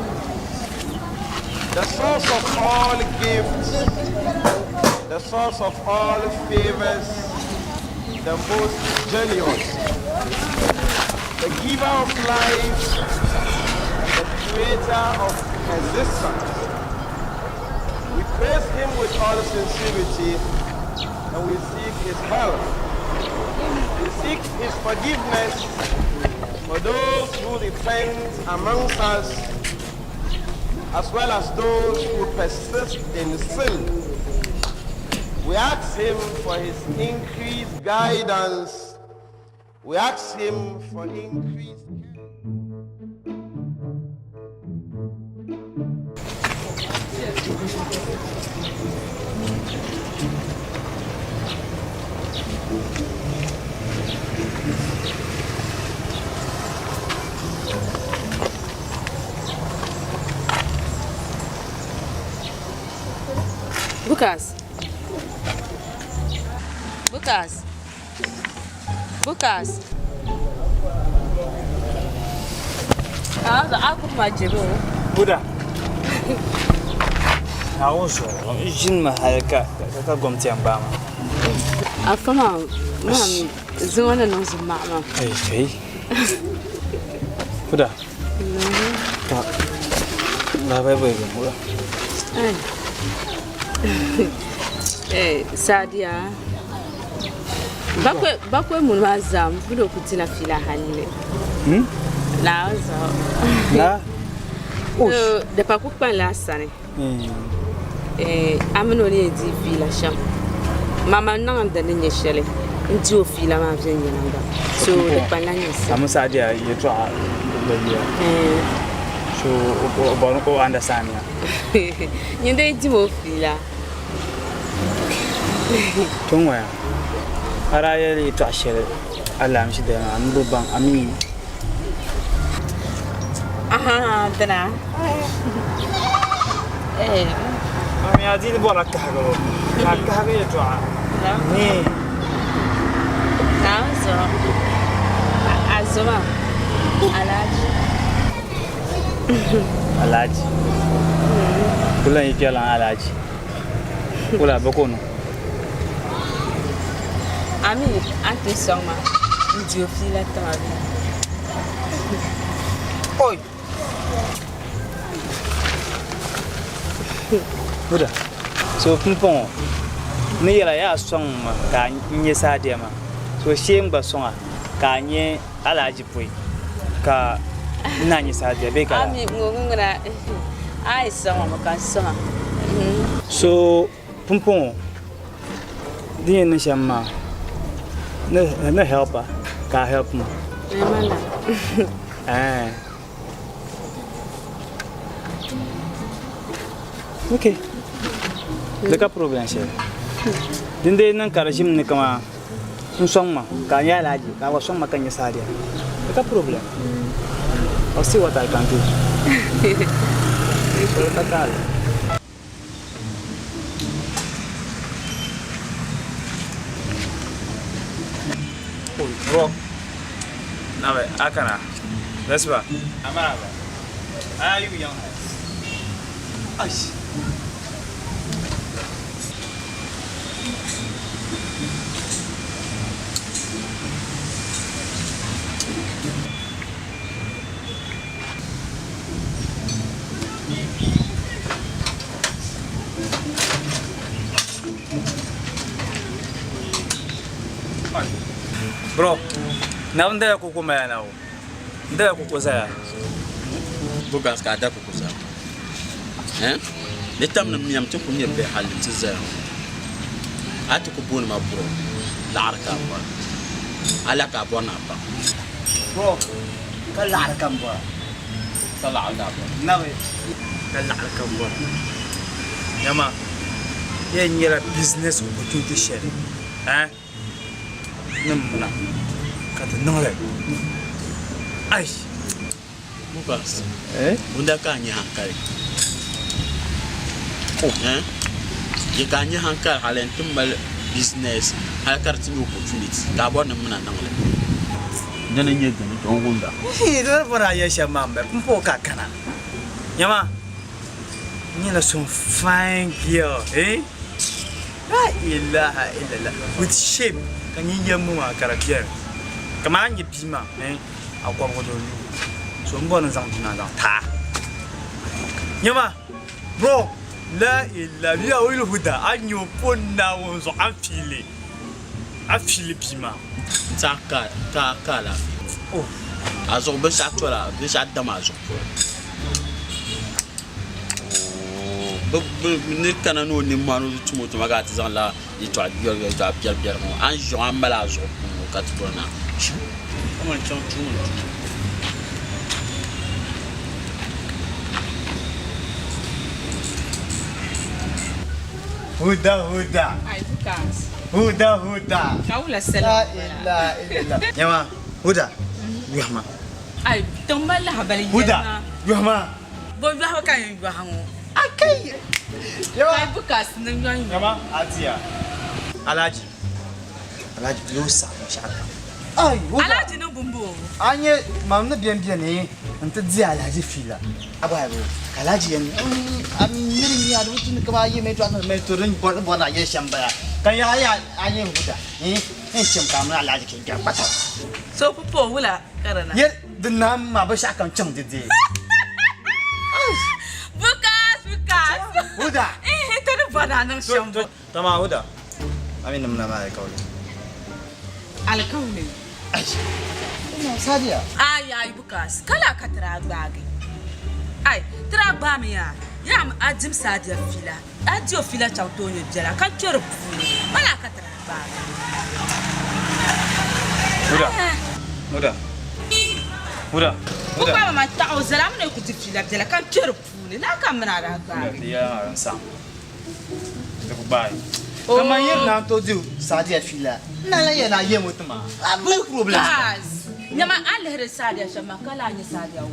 the source of all gifts, the source of all favors, the most generous. the giver of life, and the creator of existence. We praise him with all sincerity and we seek his help. We seek his forgiveness for those who repent amongst us as well as those who persist in sin. We ask him for his increased guidance. We ask him for increased Bukas. Bukas. Bukas. A ku ma jebe o. Buda. Naawuni zuɣu n ʒinimi hali ka ka gom ti yɛn baai maa. Afa maa maa mi zuŋɔ ni niŋ zumaɣu maa. Ei ei. Buda. Ka lahabali bɔyi bɛ Buda. Eh, Sadiya. Bakwai bakwai muni maa zaa m budo ku dila fiila halli. Hmm? Naawuni zuɣu. Na? So di pa ku kpanila a sani. Eh, a mini o ni yɛn di fiila shɛm. Mama niŋ di ni nyɛ shɛli n di o fiila maa viɛnyɛliŋga. So di kpanila nyɛsi. A mini Sadiya yɛltɔɣa baliya. So o bɔri o understand ya. Nyin dee dim o fiila. To ŋɔ ya, a daa yɛli yɛtɔɣ shɛli alaamisi dali maa, m bi baŋ, a mi. Ahaa, dina. A mi a dii bɔrila kahigibu, ka a kahigi yɛtɔɣa ni. Naawuni zuɣu, a zo maa, Alhaji. Alhaji. Kula yi kpɛrilan Alhaji. Wula bɛ ko no. A mi a ni ti sɔŋ ma n-di o fiila tiŋa bee? Oi! Buda, so pumpɔŋɔ n ni yɛla yaa sɔŋ ma ka n nya Saadia maa. So shee n gba sɔŋ a ka a nya Alhaji pɔi ka n naan nya Saadia bee ka A mi ŋɔ ŋuna a yi sɔŋ ma ka n sɔŋ a. So pumpɔŋɔ din yɛn niŋ shɛm maa ni help a ka a help ma. Eh. Okay. Di ka problem shɛli. Din dee niŋ ka di ʒimi ni kaman n sɔŋ ma ka a nyɛ alahaji ka a gba sɔŋ ma ka n nyɛ Saadia. Di ka problem. I'll see what I can do. So di ka taali. Bro, nabe akana. Let's go. Amara ba. Ayu yang. Aish. Bro, na n dala koko maya na o. N dala koko zaya. Bugas ka a da koko zaya. Eh? Di tam ni miɛm ti ku nyɛ bihi hali ti zaya ŋɔ. A ti ku booni ma bro, laɣiri ka a bɔra. A la ka a bɔri ni a baŋ. Bro, ka laɣiri ka n bɔra. Ka laɣiri ka a bɔra. Nabi, ka laɣiri ka n bɔra. Nyama, yɛn nyɛla business opportunity shɛli eh ni m mina ka ti niŋ li. Aish! Bukas, bunda ka a nyɛ hankali. Eh? Yi ka a nyɛ hankali hali n ti mali business hali ka di ti nyɛ opportunity ka a bɔri ni m mina niŋ li. Dini n-nyɛ dini to n wumda. Di ni bɔri a yɛli shɛm maa m-bala, pumpɔŋɔ ka a kana. Nyama, n nyɛla some fine girl, eh? La ilaha illallah, with shape ka nyin yɛmbu maa ka di beni. Kaman a ni nyɛ bia maa, eh? a kɔbigu di lu. So m bɔri ni n zaŋ bia maa zaŋ ti a. Nyama, bro, la ila bia o yuli Huda, a nya o po Naawuni zuɣu a ni fiili, a fiili bia maa. N ti a ka ka ka alaafee. Oh. A zuɣu binshɛɣu tola, binshɛɣu dam a zuɣu polo. Oh, bɛ ni kana ni o nimmaa ni o ti tum o tuma ka a ti zaŋla yɛltɔɣa biɛri yɛltɔɣa biɛri biɛri ŋɔ a ni ʒi ŋɔ a ni mali a zuɣu puuni ŋɔ ka ti bɔri na kama n chaŋ tuuni duu. Huda huda. Ai bukas. Huda huda. Ka wula sali. La ilaha illallah. Nyama huda. Yɔhima. Ai tiŋ mali lahabali yɛli Huda ma. yɔhima. Bo yɔhibu ka yɛn yɔhi ŋɔ. Akai. Ai bukas ni yɔn yɔhi. Nyama a diya. Alhaji. Alhaji yo sa binshɛɣu kam. Ai huda. Alhaji ni bumbo. A nyɛ mam ni bɛn bɛni n ti di Alhaji fiila. A bɔhi bo ka Alhaji yɛn a mi niri nya di bi tu ni ka a yi mi tɔɣisi mi to din bɔri bɔri ni a yɛli shɛm bala ka yaa yaa a nyɛ huda n shɛm ka a mini Alhaji kpe gbɛri kpata. So ku pa o wula ka di na. Yɛli di naam maa binshɛɣu kam chaŋ di dee. Bukas bukas. Huda. Ihi ti ni bɔri ni a niŋ shɛm bo. Tama Huda a mi ni mini a maa alikauli. Alikauli? Ai Sadiya. Ai ai bukas ka lahi ka ti daa gbaagi. Ai ti daa gbaami yaa yaa a dim Sadiya fiila a di o fiila chaŋ ti o nyɛ biɛla ka kpe di puuni ka lahi ka ti daa gbaagi. Huda Huda Huda Ku gbaami ma taɣi o zali a mi ni ku di fiila biɛla ka kpe di puuni lala ka m mini a daa gbaagi. Huda ti yɛla maa din saɣim. Di ku gbaai. Kaman yiri naan tooi di Sadiya fiila, n naan lahi yɛli ni a yɛm o ti ma. A mali problem. Baz, nyama a lihiri Sadiya shɛm maa ka lahi nyɛ Sadiya o.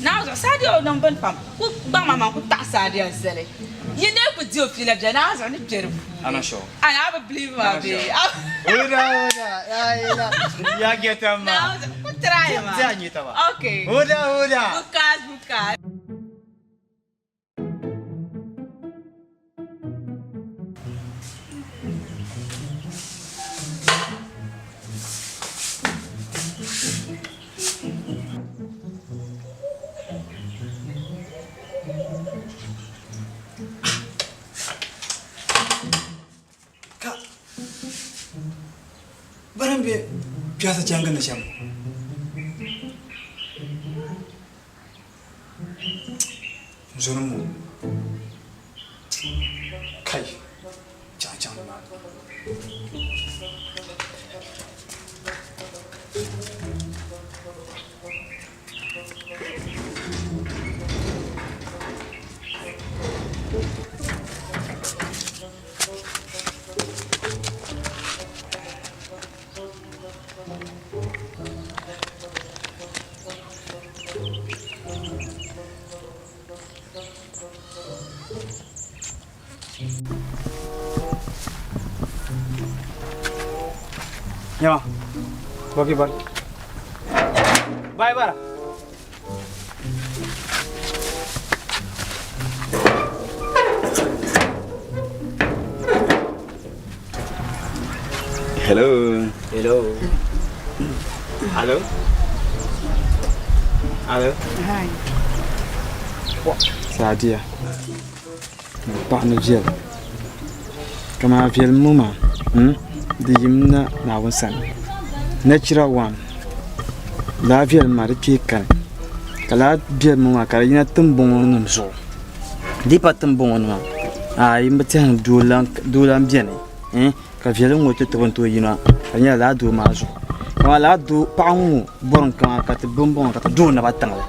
Naawuni zuɣu Sadiya o niŋ bini pam. Ku gbaŋ ma maa ku taɣi Sadiya zali. Yi dee ku di o fiila bia Naawuni zuɣu ni kpe di puuni. I'm not sure. Ai, a bi believe ma bee? Huda, huda, ya ila. Ya get ma. Naawuni zuɣu ku try ma. Di a nyɛ taba. Okay. Huda, huda. Bukas, bukas. Ka bari m-be piɛɣu chaŋ gindi shɛm. Zɔnim ŋɔ kai chaŋ chaŋ ni maa ni. Nyama, baki bar. Bye bara. Hello. Hello. Hello. Hello. Hi. Sadiya. Paɣa ni viɛli. Kamani viɛlim ŋɔ maa di yimina Naawuni sani. Natural one. Lala viɛlim maa di kpee kani ka lala viɛlim ŋɔ maa ka di yina tiŋgbɔŋ nim zuɣu. Di yi pa tiŋgbɔŋ nima aai m bi tɛhi ni doo lan beni ka viɛlim ŋɔ ti tibi n-tooi yina ka di nyɛla lala doo maa zuɣu. Kamani lala paɣa ŋɔ bɔrimi kamani ka ti bɔmbɔŋɔ ka ti do o naba tiŋli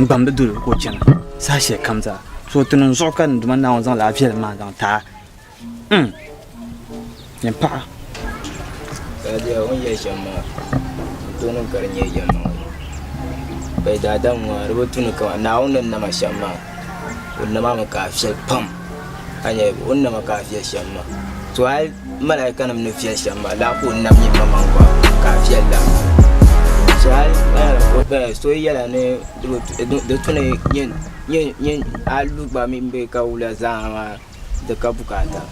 n-gbamdi doli o ka o chana saha shɛli kam zaa. So ti niŋ zuɣu ka n Duuma Naawuni zaŋ lala viɛlim maa zaŋ ti a. Nyini paɣa. Sadiya o ni yɛli shɛm maa n tooi niŋ ka di nyɛ yɛlimaŋli. Bɛ daadam ŋɔ di bi tu ni kaman Naawuni ni nama shɛm maa o nama mi ka a viɛli pam ka nyɛ o ni nama ka a viɛli shɛm maa to hali malaikanim ni viɛli shɛm maa lala ka o nam nyɛ maŋmaŋ gba ka a viɛli lala so hali so yɛla ni di tu ni a lu gba mini bɛ ka wula zaa maa di ka bukaata.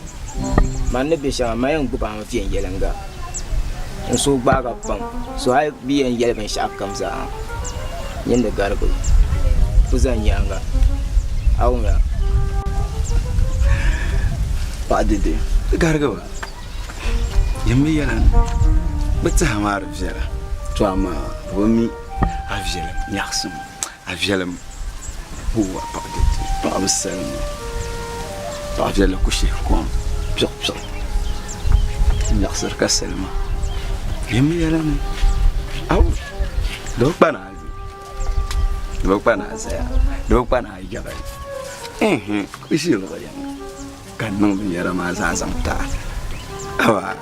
Man ni be shɛŋa man yɛn gbubi a mi viɛnyɛliŋga. N suhu gbaaga pam. So hali bɛ yɛn yɛli binshɛɣu kam zaa nyin di garigi ku zani nyaaŋa. A wumya? Paɣa dede, di garigi ba. Yɛm bi yɛla ni bɛ tɛha maa di viɛla, to amaa bɛ bi mi a viɛlim nyaɣisim, a viɛlim hoo a paɣa dede, paɣa bi salima, paɣa viɛlli ku shihi kom piɣipiɣi n-nyaɣisiri ka salima. Yɛm bi yɛla ni aw di bi kpa ni a lu, di bi kpa ni a zaya, di bi kpa ni a yɛbi, ɛɛh ku ʒi luɣ yini. Ka n niŋ binyɛra maa zaa zaŋ ti a. Awa!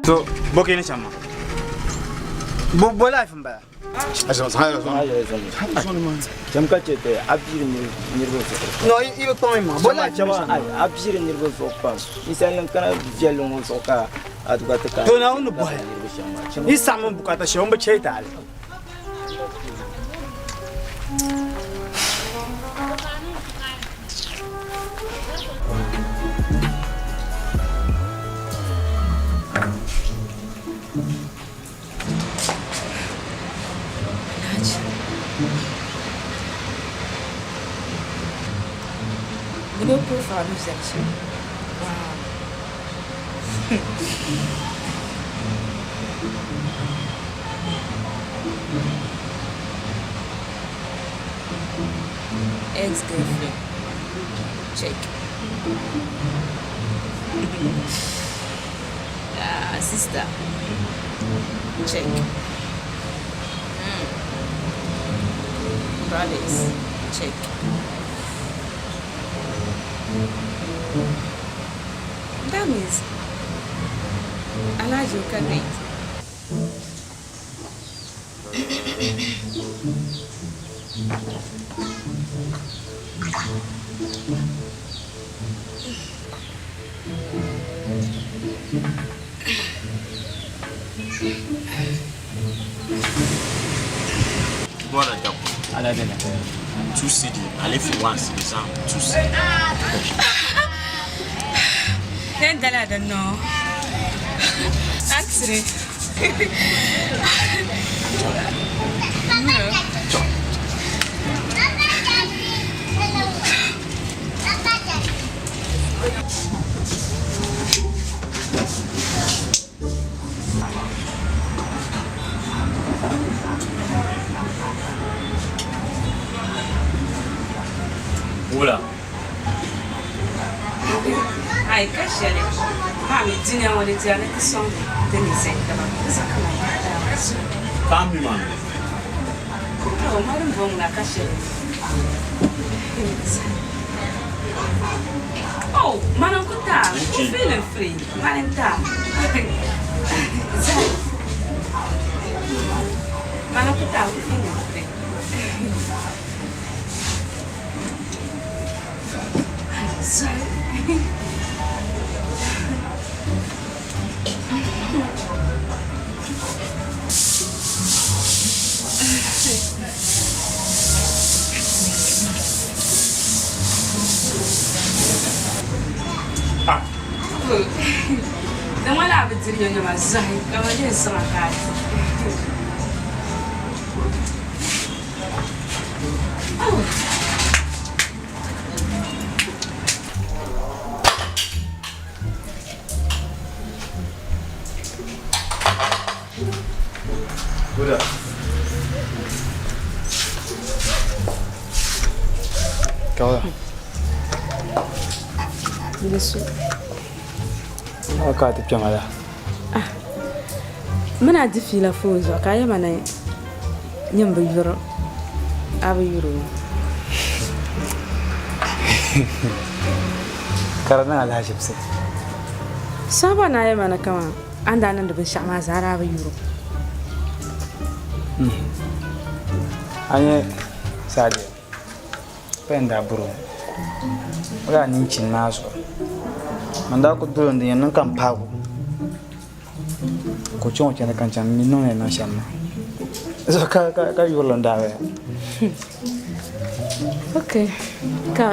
To, bo kini chama. Bo bo life mbaya. Cham ka chɛ ti a piiri niriba zuɣu. No, i bi kpaŋ ma. Bo la chama a piiri niriba zuɣu pam. Ninsalinima kana viɛlli ŋɔ zuɣu ka a gba ti ka. To Naawuni ni bɔhi yi saɣim n bukata shɛli o ni bi chɛ taali. Alhaji. Ni bɛ profile ni viɛli shɛm. Wow. Ex-girlfriend. Check. Ah, sister. Check. Brothers. Check. That means Alhaji Okadate. Bora da Ala dala. 2 cedi, alifi 1 cedi, zam 2 cedi. Yan dala da no. Accident. No. Wula. Ai ka shɛli maa mi dunia ŋɔ ni ti a ni ti sɔŋdi ti ninsal taba di sa kaman Ka mi maa. Oh, ma din bɔŋɔ la ka shɛli. Oh, mana n ku taa, n feeling free, mani n taa. Zai. Mana n ku taa, n feeling free. Zai. Di ŋmanila a bi diri yɔnyɔma zahi ka ma yɛn siɣi ka a di. Oh. Buda. Kawla. Yesu. Awa ka ti kpɛma la. Ah. Mini a di fiila foon zuɣu ka a yɛma na nyini bi yuri a bi yuri o. Ka di niŋ alahiʒibisi. Sahaba ni a yɛma ni kaman a ni daa niŋdi binshɛɣu maa zaa daa bi yuri o. A nya Sadiya, pa yɛn daa buri o. O daa niŋ chini maa zuɣu. Man daa kuli doli o ni din yɛn niŋ ka m paagi o. Ka o chaŋ o chandi ka n chaŋ m mi niŋ ni yɛn niŋ shɛm maa. Zuɣu ka ka ka yurili n daa bala. Ok, ka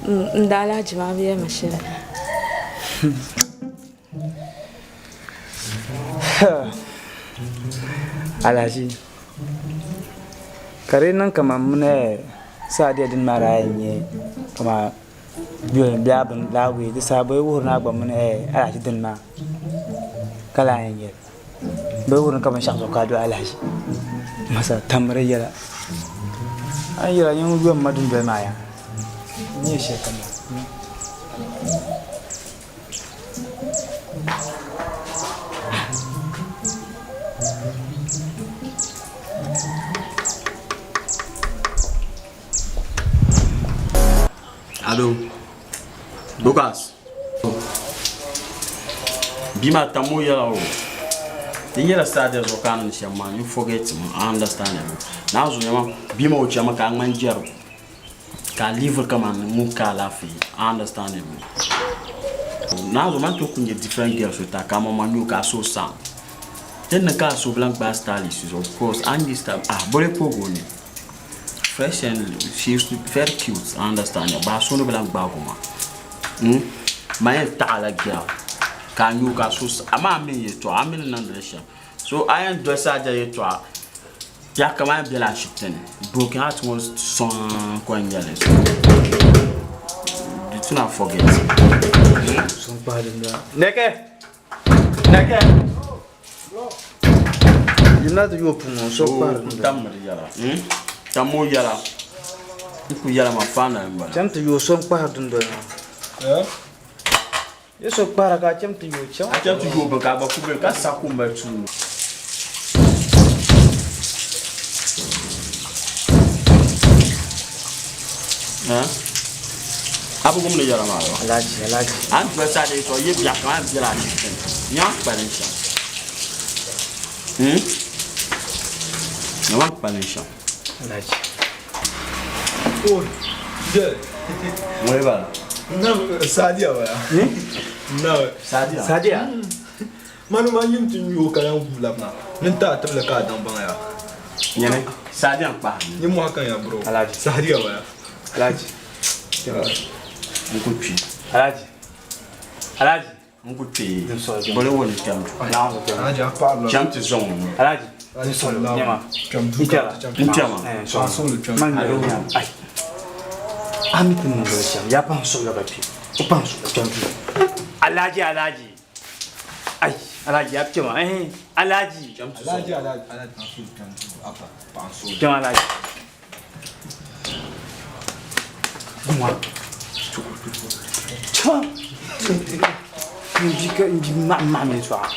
n daalahichi maa bi yɛli ma shɛli. Alhaji, ka di niŋ kaman mini Sadiya dini maa daa yɛn nyɛ kaman yoli bee bini laawe di saha bee wuhiri ni a gba mini Alhaji dini maa ka lahi yɛn nyɛli bee wuhiri ni ka binshɛɣu zuɣu ka a doli Alhaji masa tammi di yɛla a ni yɛla nyin yom ma dundoli maa yaa n nyɛ shɛli kam maa. Alo, Lucas. Bia maa tam o yɛla o. Di nyɛla Sadiya zuɣu ka a niŋ shɛm maa, you forget me, I understand it. Naa zuɣu nyɛma bia maa o chɛmi ka a ŋmani jɛrigu. Ka a leave kaman ŋun ka alaafee, I understand it. Naa zuɣu man tooi ku nyɛ different girl so ta ka a maŋmaŋ nya o ka a suhu saɣim. Din ni ka a suhu bi lan gbaai stylist zuɣu because a ni nya style, ah boli koogi o ni. Fresh and she is very cute, I understand it, but a suhu ni bi lan gbaagi o maa. Hmm? Man yɛn taɣi la girl ka a nya o ka a suhu saɣim amaa a mi ni yɛltɔɣa, a mi ni niŋdi li shɛm. So a yɛn dolisi a ja yɛltɔɣa Biɛɣu kam a yɛn bela ashibiti ni broken heart ŋɔ sɔŋ ko n nyɛli so di tuna forget. Nɛkɛ! Nɛkɛ! Yimina ti yooi puŋ ŋɔ so kpahiri dundoli. Tam mi di yɛla. Tam o yɛla. N ku yɛla maa final n bala. Cham ti yooi so n-kpahiri dundoli maa. Yi so kpahira ka a cham ti yooi chaŋ. A cham ti yooi bini ka a gba ku bini ka sa ku mali tuuni. A bi wumdi yɛla maa yɔ. Alhaji, Alhaji. A ni doli saha dee tɔ yi biɛɣu kam a ni bela ashibiti ni. Nyaŋ kpalim shɛm. Nyaŋ kpalim shɛm. Alhaji. Oh, yeah. Ŋuni bala? Na Sadiya bala. Na Sadiya. Sadiya. Mani ma yim ti nyu ka yan vula na. Nin ta tibili ka daŋ baŋ ya. Nyini Sadiya n kpahi. Ni mo kan ya bro. Alhaji. Sadiya bala. Alhaji. N ku kpi. Alhaji. Alhaji. N ku kpi. Boli woni kpɛm. Alhaji a paɣa Cham ti zɔŋ o. Alhaji. Nyama. N kpɛma. N kpɛma. Man nyama. Ai. A mi ti niŋ bili shɛm ya pahi suɣula ka kpi. O pahi suɣula kpɛm duu. Alhaji Alhaji. Ai Alhaji ya kpɛma. Eh Alhaji. Alhaji Alhaji Alhaji paɣa so kpɛm duu apa paɣa so. Kpɛma Alhaji. Guma. Cha. N bi ka n bi maɣam maɣam yɛltɔɣa.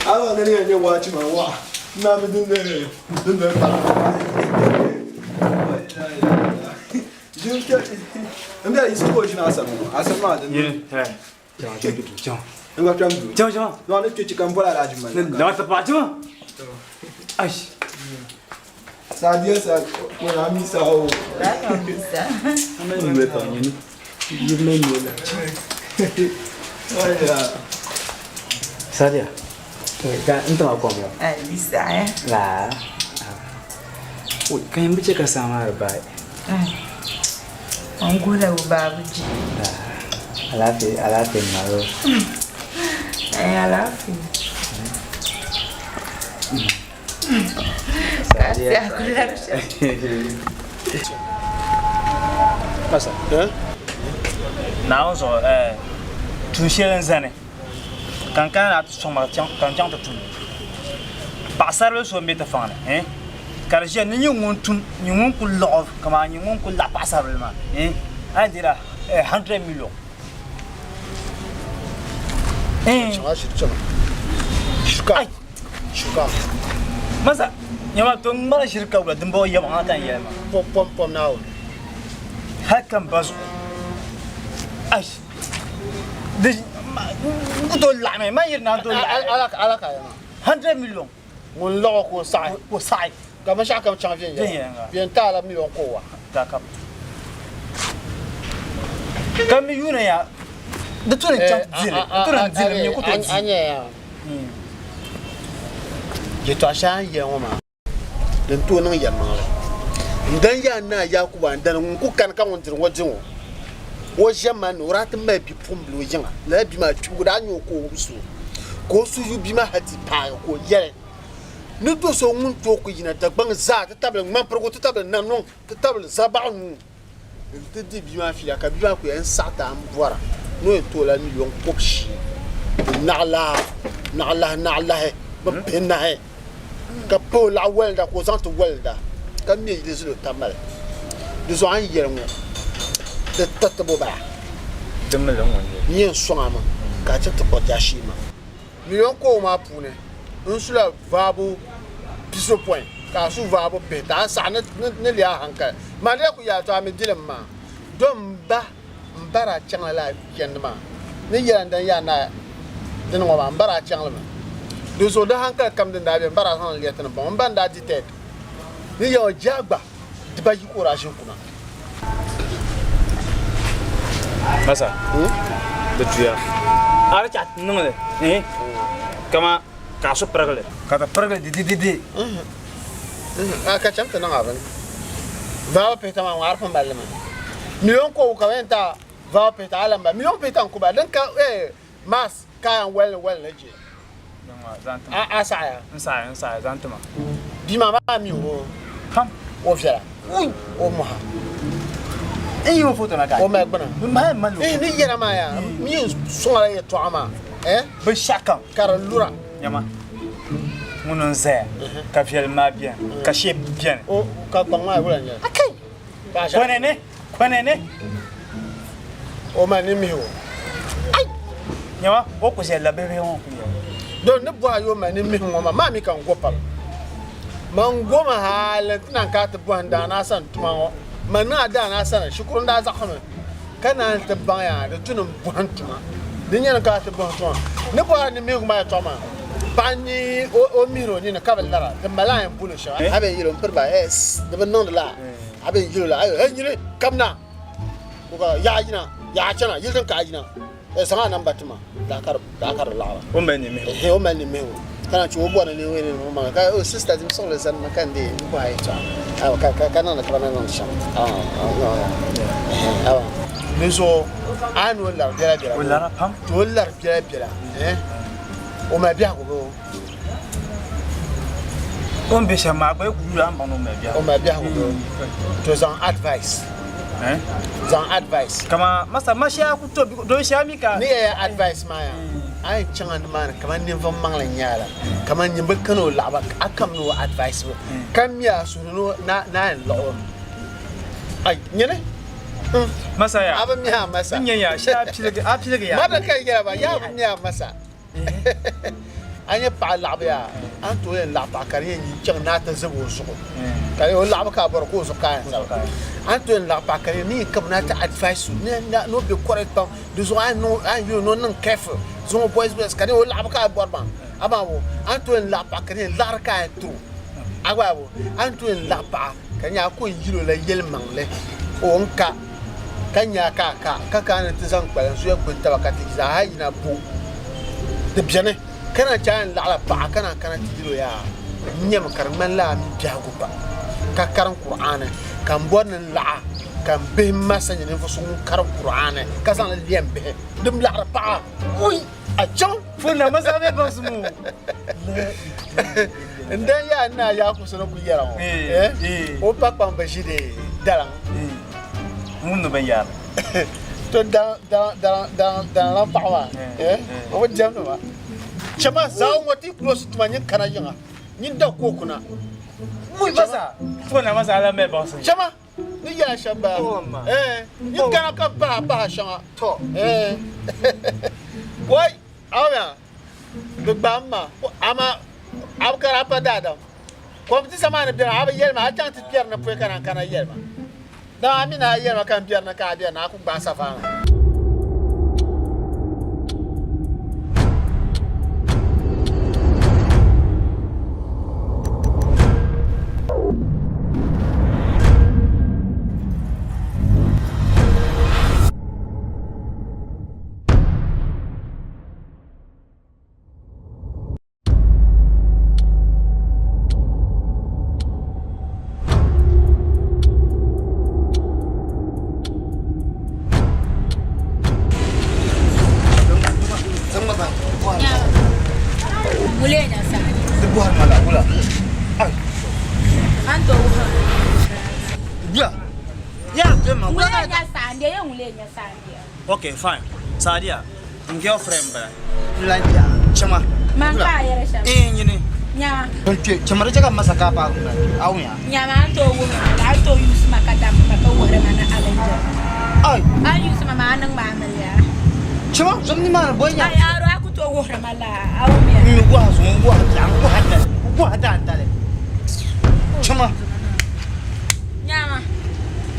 Ala ne ne wachi ma wa. Na mi din ne din ne pa. Jin ke Mbe yi so jina asam. Asam ma din. Yini. Eh. Chama chama chama. Ngwa cham du. Chama chama. No ne chechi kan bola la juma. Na ta pa chama. Ai. Sadiya sa ko na mi sa o. Ame ni pa nyini. Yime ni la. Aya. Sadiya. Ka n tama kom yo. Ai, bisa eh. La. Oi, kan yɛn bi chɛ ka saa maa di baai. Ai. An gola wo baabu ji. Alaafee alaafee n mali o. Ai, alaafee. Sadiya. Masa. Naawuni zuɣu tuun shɛli n zani ka n kana ni a ti sɔŋ ma ka n chaŋ ti tum paɣasaribili so n bɛ ti faŋ ni ka di ʒiya ni nyɛ ŋun tum nyɛ ŋun ku laɣi kamani nyɛ ŋun ku laɣi paɣasaribili maa a ni deela 100 million. Shuka. Masa, nyama to ŋmara ʒiri ka wula dimbɔŋɔ yɛmaŋa ka n yɛli maa. Pom pom pom Naawuni. Hali ka n ba zuɣu. Ai. Di n ku tooi laɣimi man yiri naan tooi laɣimi. Ala ala ka yɛma. 100 million. Ŋun lɔɣo ka o saɣi. Ka o saɣi. Ka binshɛɣu kam chaŋ viɛnyɛla. Viɛnyɛliŋga. Bɛ yɛn ti a la million ka o wa. Daa kam. Ka mi yuuni ya di tu ni chaŋ ti dili. Di tu ni dili mi ku tooi di. A nyɛ ya. Yɛtɔɣa shɛli a ni yɛli ŋɔ maa din tooi niŋ yɛlimaŋli. N dan yaa Naa Yaakubu a ni dani ŋun ku kani ka ŋun diri ŋɔ di ŋɔ. O ʒiɛm maa ni o daa ti mali bipuɣimbila o yiŋa. Lala bia maa kpibu daa nyɛ o ka o wumsi o, ka o suhu yu bia maa hal ti paagi ka o yɛli ni do so ŋun tooi ku yina Dagbaŋ zaa ti tabili ŋmampirigu ti tabili Nanuŋ ti tabili Zabaɣu nuu nti di bia maa fiila ka bia maa ku yɛn saɣiti a ni bɔra ni o yɛn ti o la miliɔn kɔbishii ni naɣilahi naɣilahi naɣilahi bɛ pihinahi ka pa o laɣ walinda ka o zaŋ ti walinda ka me yili zali o tamali. Di zuɣu a ni yɛli ŋɔ di tiriti bo bala. N yɛn sɔŋ a mi ka a chɛ ti kpuɣi jaashee maa. Miliɔn kɔbigu maa puuni n sula vaabu pisopɔin ka a su vaabu pihita, a saɣi ni leei a haŋkali. Maa di ku yaai to a mi dili m maa dom m ba m ba daa chaŋla lala chɛndi maa ni yɛla n dan yaa naai dini ŋɔ maa m ba daa chaŋ li mi. Di zuɣu di haŋkali kam din daa beni m ba daa zaŋ li lɛti ni m ba ŋɔ. M ba n-daa di tɛd ni yɛli ŋɔ jia gba dibayi ka o daa ʒini kuna. Masa, di tuya. A di chaɣ ti niŋ li, eh, kama ka a su pirigili. Ka ti pirigili di di di di. A ka chaŋ ti niŋ a bini. Vaabu pihita maa ŋɔ a di pun mali li mi. Miliɔn kɔbigu ka bɛ yɛn ti a vaabu pihita a lan ba miliɔn pihita n-ku ba din ka eh mass ka a yɛn wali ni wali ni je. A saɣiya? N saɣiya, n saɣiya, zaŋ ti ma. Bia maa maa mi o pam. O viɛla. O mɔha. N yi o foto na ka. O mali gbuna. N mali mali o. Ni yɛra maa yaa, n yɛn sɔŋla yɛtɔɣa maa. Eh? Binshɛɣu kam. Ka di lura. Nyama. Ŋuni n zaya ka viɛlim maa beni ka shape beni. O ka gbaŋ maa wula n-nyɛ li? Akai! Kɔnɛnɛ, kɔnɛnɛ. O mali ni mihi o. Ai! Nyama, o ku ʒɛla bihi bihi ŋɔ ku yɛli. Don ni bɔhi a yo mali ni mihi ŋɔ maa, maa mi ka n go pam. Man goma hali n ti naan ka ti bɔhi n daanaa sani tuma ŋɔ. Man niŋ a daanaa sani shikuru n daa zaɣisimi ka naan ti baŋ yaa di tu ni n bɔhi n tuma. Di nyɛla ka ti bɔhi tuma. Ni bɔhi a ni mihigu maa yɛtɔɣa maa, paɣa n-nyɛ o mihiri o nini ka bi lara, di mali a yɛn boli o shɛm. A bɛ yɛli o m-piri ba, Ɛs, di bi niŋdi la. A bɛ yɛli o la, Hei nyini, kamina! Ka o ka, Yaɣa yina, yaɣa chana, yili din ka a yina. Ɛ, zaŋ a namba ti ma, daa ka di laɣira. O mali ni mihigu. Ɛhɛ, o mali ni mihigu. Ka naan chɛ o bɔri ni o ni o maŋa ka o sista dim suɣili zani ma ka n dee n bɔhi a yɛtɔɣa. Awa, ka ka ka niŋdi ka ba na niŋdi shɛm. Awa, awa, awa. Di zuɣu a ni o lari biɛla biɛla. O lara pam. To o lari biɛla biɛla. Ɛhɛ, o mali biɛhigu bee o? O ni be shɛm maa, a gba yi ku yuli a ni baŋ ni o mali biɛhigu. O mali biɛhigu bee o? To zaŋ advice. Zaŋ advice. Kama masa mashiya ku to don shɛli mi ka. Ni yɛya advice maa yaa a yɛn chaŋ a nimaani kamani ninvuɣ maŋli n-nyɛ a la kamani nyin bi kani o laɣiba a kam ni o advice bu ka mi a suhu ni ni a yɛn laɣ o mi. Ai nyini Masa yaa. A bi mi a masa. N nyɛ yaa shee a piligi a piligi yaa. Ma da ka yɛla ba yaa bi mi a masa. A nyɛ paɣa laɣibu yaa, a ni tooi yɛn laɣi paɣa ka di yɛn yi chaŋ ni a ti zib o zuɣu ka o laɣibu ka a bɔri ka o zuɣu ka a yɛn zabi. A ni tooi yɛn laɣi paɣa ka di yɛn ni yi kabi ni a ti advice o ni o be correct pam di zuɣu a yɛn yuli ni o niŋ careful zaŋ o boys boys ka di yɛn o laɣibu ka a bɔri maa amaa bo a ni tooi yɛn laɣi paɣa ka di yɛn laɣiri ka a yɛn tiri o a gba bo a ni tooi yɛn laɣi paɣa ka di nyɛ a ko n-yili o la yɛlimaŋli o ni ka ka nya ka a ka, ka kana ni ti zaŋ kpalim zuya gbuni taba ka ti zaa ha yina bo. Di beni ka naan chɛ a ni laɣila paɣa ka naan kana ti yil o yaa, n nyami ka di ŋmanila a mi biɛhigu ba, ka karim Kur'aani, ka m bɔri ni n laɣ a, ka m bihi m ma sa nyɛ ninvuɣ so ŋun karim Kur'aani ka zaŋ li lɛm bihi. Di laɣiri paɣa, ui! A chaŋ! Funda masa bɛ baŋsim o. N dan yaa n naa Yaakubu ni kul yɛra ŋɔ, o pa kpaŋ bi ʒi di daliŋ. Ŋun ni binyɛra. To daliŋ lan paɣa maa, o bi diɛmdi ma. Chama zaa ŋɔ ti kulosi tuma nyin kana yiŋa, nyin da kooku na. Ui masa, funda masa a lan mali baŋsim. Chama! Ni yɛla shɛm bala. Nyin kana ka bahi bahi shɛŋa. Wai, a mi a, di gbaai m ma, amaa. A bi kari a pa daadam. Kɔmpitisa maa ni beni, a bi yɛli ma, a chaŋ ti kpɛri ni pɔi ka naan kana yɛli ma. Dama a mi ni a yɛli ma ka m biɛri ni ka a biɛri ni a ku gbaai safaa maa. Okay, fine. Sadia, n girlfriend bala. N lan kpɛha chama. Man ka a yɛri shɛm. Ee nyini. Nyama. N kpɛ chama di chɛ ka masa ka a paagi ŋuna kpɛ a wunya. Nyama a ni tooi wuhi ma la a ni tooi yuusi ma ka damdi ma ka wuhiri ma ni alinjiri. Ai. A ni yuusi ma maa a niŋ ma amiliya. Chama zom ni maani bɔi nya. Ai a a ku tooi wuhiri ma la a wumiya. N mi gɔha zuŋɔ n gɔha biɛɣu n gɔha dali n gɔha daantali. Chama. Nyama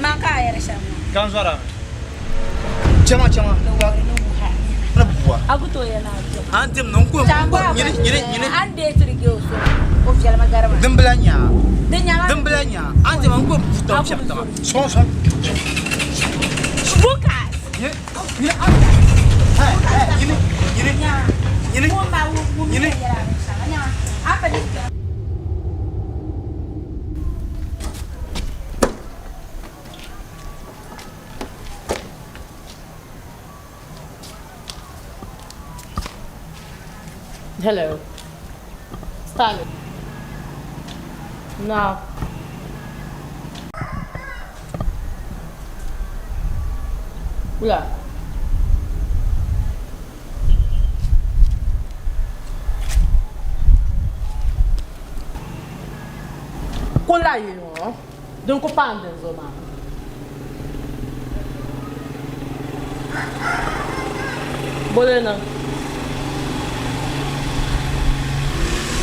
man ka a yɛri shɛm ŋɔ. Ka n zɔra mi. Chama chama. Na bua. A ku tooi yɛli ni a dim. A ni dim ni n ku n ku nyini nyini nyini. A ni deei tiri geo so o viɛlimi gari ma. Dimbila nyaa. Di nyama. Dimbila nyaa. A ni dim n ku n puta n fiɛbi tiŋa. Sɔŋ sɔŋ. Bukas. Nyini nyini a hey hey nyini nyini nyini nyini. Hello. Stanley. Now. Wula. Kula yi ŋɔ din ku paai n dinzuɣu maa. Boli niŋ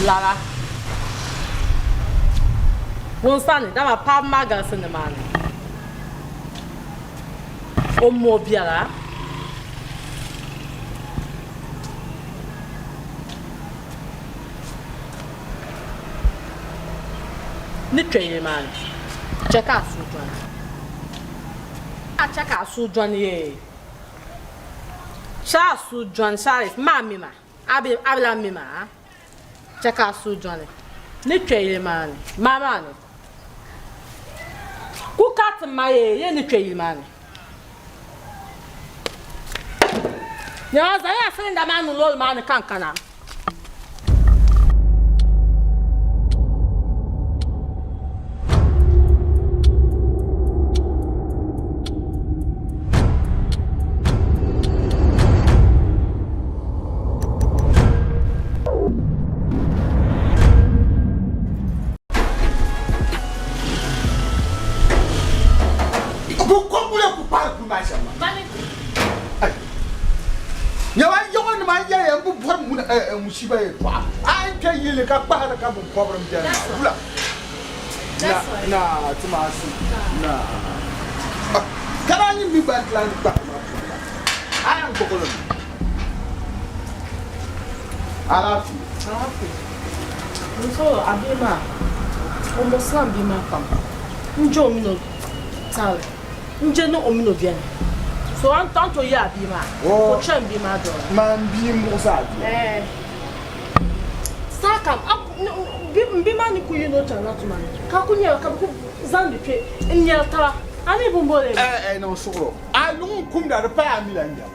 lala ŋun sani dama paɣaba maa galisi nimaani o mo biɛla. Ni kpe yili maa ni, chɛ ka a suhu dɔni. A chɛ ka a suhu dɔni yee. Chɛ a suhu dɔni Sharif, m a mi ma, a bi a bi lan mi ma, chɛ ka a suhu dɔni. Ni kpe yili maa ni, ma maa ni. Ku ka ti ma yee, yee ni kpe yili maa ni. Nyaŋa zaŋya silinda maa niŋ loori maa ni ka n kana. Bɛ kɔŋ ku kpahiri puli maa shɛm maa. Nyama n yɔɣɔ nima n yɛli ya n bi bɔri muna musiba yɛltɔɣa a yi kpɛ yili ka kpahiri ka binkɔbiri n bɛni maa wula na na ti maa su na ka daa nyin mi gba n ti lahi kpahiri maa puli la a yɛn gbuɣili mi alaafee. Alaafee. N so a bia maa o muɣisila n bia maa pam n je o mini o tali. N je ni o mini o beni. So a ni tooi yi a bia maa ka o chani bia maa dɔni. Man bia m-muɣisi a bia. Ɛɛ. Sahakam, m bia maa ni kul yi ni o chanila tuma ni, ka a kul nyɛla ka bɛ kul zaŋdi kpe n-nyɛri taba. A mi bɔmbɔŋɔ lee? Ɛɛ, ɛɛ, niŋ suɣilo. A luŋ n-kumda di paya a mi lan nyɛbu.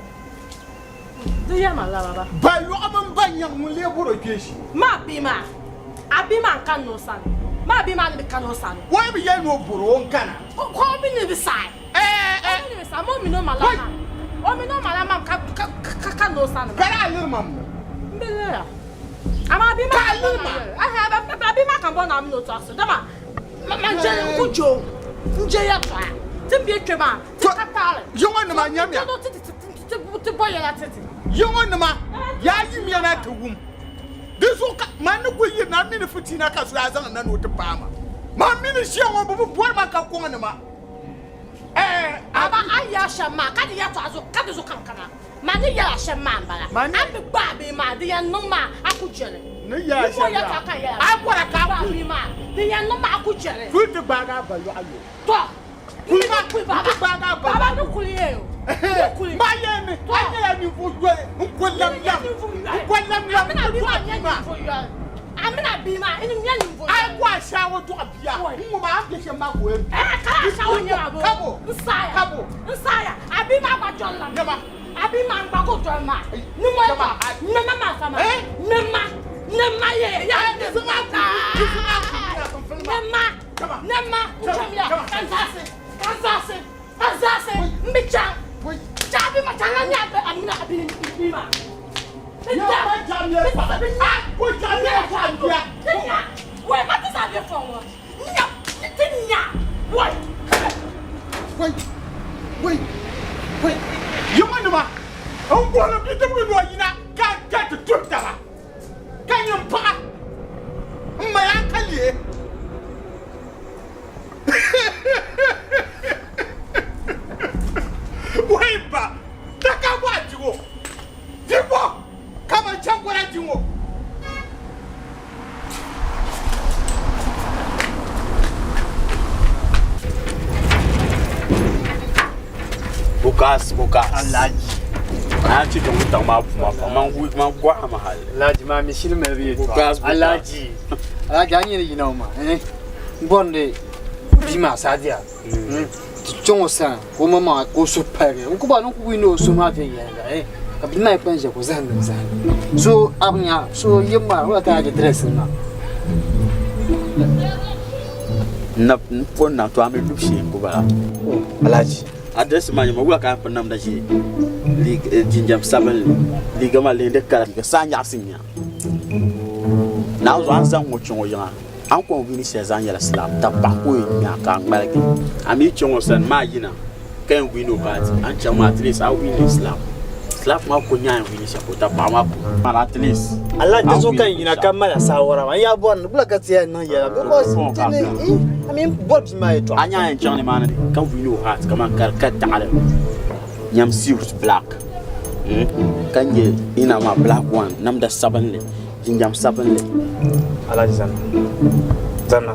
Di yɛma la baba. Ba lɔɣu mini ba nyaŋ ŋun lee bɔr o kpee shee. Ma bia maa, a bia maa n-kani o sani. Ma bia maa ni bi kani o sani. O yi bi yɛli ni o bɔr o, o ni kana. Ka o mi ni bi saɣi. O mi ni bi saɣi. Ma o mini o ma la mam. O mini o ma la mam ka ka kani o sani maa. Ka daa liri mam mi. M bi lira. Amaa a bia maa Ka a liri ma. A bia maa ka m bɔri ni a mini o tɔɣisi dama man je n ku je o. N je yɛltɔɣa. Ti ni be kpe maa, ti ka taali. Yiŋɔ nima nyamiya. Ti bɔ yɛla ti ti. Yiŋɔ nima, yaa yimiya na ti wum. Di zuɣu ka man ni kul yirina, a mi ni fitiina ka so yaa zaŋ na ni o ti paai ma. Man mi ni shia ŋɔ bi bi bɔri ma ka kɔŋ ni ma. Ɛɛ, a. Amaa a ni yɛli shɛm maa, ka di yɛtɔɣa zuɣu ka di zuɣu ka n kana. Man ni yɛl a shɛm maa m-bala. A ni bi gbaai bia maa, di yɛn niŋ maa, a ku je li. N ni yɛl a shɛm maa, a yi bɔra ka a ku. Bia maa, di yɛn niŋ maa, a ku je li. Kuli ti gbaagi a ba yɔɣu yo. Tɔ! Kuli ma, n ti gbaagi a ba Baba ni kuli ye o. Ni kuli. Ma yɛn ni a nyɛla ninvuɣ yoli n-ko lamlam, n-ko lamlam n-ti dɔɣi bia maa. A mini a bia maa, n nyɛ ninvuɣ yoli. A yi ku ashawo dɔɣi bia, n-ŋɔ maa a ni be shɛm maa ka o yɛn be. Ɛɛ, ka ashawo nyɛ ma bo. Kabo. N saaya. Kabo. N saaya. A bia maa gba dɔli la ma. A bia maa n-gba ka o dɔli maa. Ni ŋɔ tɔ, ŋmɛma maa fa maa. Ŋmɛma, ŋmɛma ye, ya ŋmɛma taa. Ŋmɛma, ŋmɛma, n chamiya, ka n zaɣisi, ka n zaɣisi, ka n zaɣisi, m bi chaŋ. Chaŋ a bia maa, chaŋ la nya a mini a bia maa. Yiŋnima n-guhiri bidibigi ni o yina ka ti tuhi taba, ka nyɛ m paɣa m ma yaa ka leei. Wai ba, takabɔɣu dibu. Di bɔ ka bɛ chaŋ gɔra di ŋɔ. Bukas, bukas. Alhaji. Na ci ka mutan ma puma fa man gu man gwa ma hal. Alhaji ma mi shili mali bi Bukas, bukas. Alhaji. Alhaji an yɛli yina ma. Eh. N bɔri ni bia maa Sadiya. Ti chaŋ o sani ka o ma maa ka o suhu paligi n ku bɔri ni n ku wuni o suhu maa viɛnyɛliŋga eh ka bia maa yi kpaŋ ʒiya ka o zahindi n zahindi so a bi nya so yim maa wula ka a je dress maa. Na n pon na to a mi lubu shee n ku bala. Alhaji. Address maa nyɛma wula ka a piri namda ʒee jinjam sabinli liiga maa lihi di kala ka saa nyaɣisi nya Naawuni zuɣu a ni zaŋ ŋɔ chaŋ o yiŋa. A ni kɔŋ wini shɛli zaa nyɛla silaam tapaɣa ka o yɛn ŋme a ka a ŋmaligi. A mi chaŋ o sani maa yina ka yɛn wini o paati. A ni chaŋ maa at least a wini silaam. Silaam maa ko nya a yɛn wini shɛm ka o tapaɣa maa ku. Man at least Ala a di zuɣu ka wini n yina ka mali saawara maa. N yaa bɔri ni bula ka ti yɛn niŋ yɛla because ti ni I mean bɔri bia maa yɛltɔɣa. A nya a yɛn chaŋ nimaani ka wini o heart kaman ka di ka taɣili nyam suit black ka nyɛ ina maa black one namda sabinli. Jinjam sabinli. Alhaji Zanna. Zanna.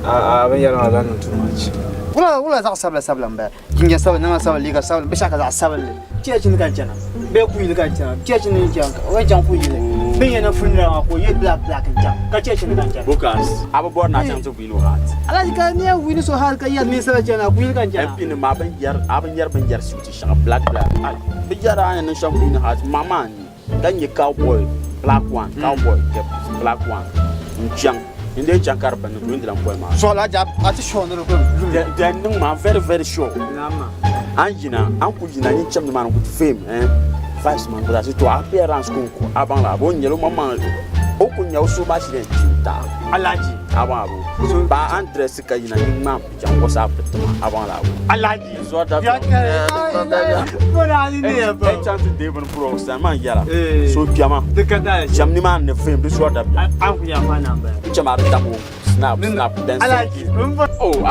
A binyɛra maa zaŋ niŋ too much. Wula wula zaɣ sabila sabila n bala. Jinjam sabila, namda sabila, liiga sabila, binshɛɣu ka zaɣ sabinli. Cheechi ni ka n chana bee kuyili ka n chana. Cheechi ni n chaŋ o yɛn chaŋ kuyili. Bɛ ni yɛn niŋ funeral maa ka o ye black black n chaŋ ka cheechi ni ka n chana. Bukas, a bi bɔri ni a chaŋ ti win o heart. Alhaji ka n yɛn win so heart ka yɛri ninsala chana kuyili ka n chana. MP nim a bin yɛri bin yɛri suit shɛŋa black black. Bi yɛri a ni niŋ shɛm win heart maa maa n. Ka nyɛ cowboy black one cowboy black one n chaŋ n dee chaŋ ka di bi niŋ bɛ ni lan boli maa. So Alhaji a ti sure ni di ku lumi? Di niŋ ma I'm very very sure. A ni yina a ni ku yina nyin cham nimaani with fame eh vibes man because to appearance ko ko a baŋ la a bo nyɛla o maŋmaŋ o ku nya o so maa shiri yɛn kpi o taɣi. Alhaji. A baŋ a bo ba a ni dress ka yina nyin ŋmaam picha n WhatsApp ti ma a baŋ la a bo. Alhaji. E chaŋ ti deei bini puri o sani maa n-yɛra so kpɛma cham nimaani ni fihim di zɔri dabiɛm n cham a di tam o snap snap then send it. Oh, I,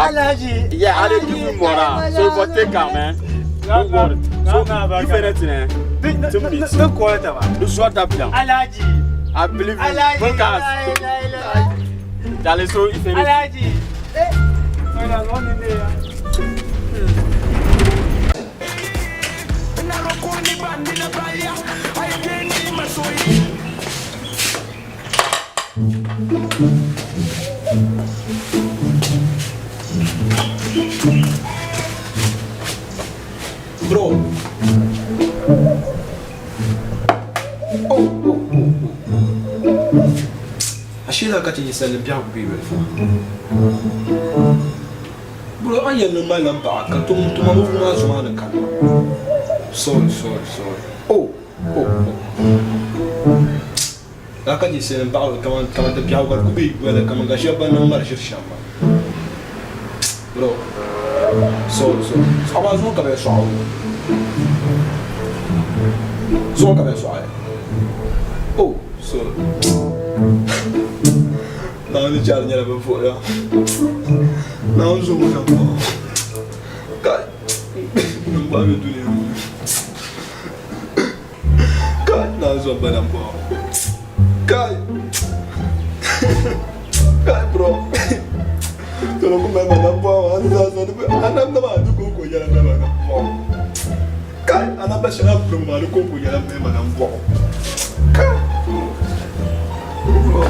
yeah, I dey give you more now. So if I take am, eh, don't worry. So if anything, eh, to meet. Di zɔri dabiɛm. I believe you. Focus. Darling, so if anything. Bro. Oh, oh, oh, oh. Ashe la ka ti ninsal nim biɛhigu bɛ bilifu. Bro, a ni yɛn ni malila m paɣa ka tom tuma mi maa zuɣu maa ni kanna. Sorry, sorry, sorry. Oh, oh, oh. Lala ka ninsalinim baɣili kaman kaman ti biɛhigu ka di kuli be yoli kaman ka shɛba ban niŋ mali ʒiri shɛm maa. Bro, sorry, sorry. Amaa zuŋɔ ka bɛ sɔɣi o. Zuŋɔ ka bɛ sɔɣi. Oh, sorry. So Naawuni chɛri nyɛla bɛ vuɣiya. Naawuni zo ŋɔ na bɔŋɔ. Kai! N gba be dunia ŋɔ ni. Kai! Naawuni zo m-ba na bɔŋɔ. Kai! Kai bro! Tɔla ku mali ma na bɔŋɔ. A zaa zaa ni a namda maa di kɔŋko yɛla mali ma na bɔŋɔ. Kai! A namda shɛli a piri maa di kɔŋko yɛla mali ma na bɔŋɔ. Kai! Bro!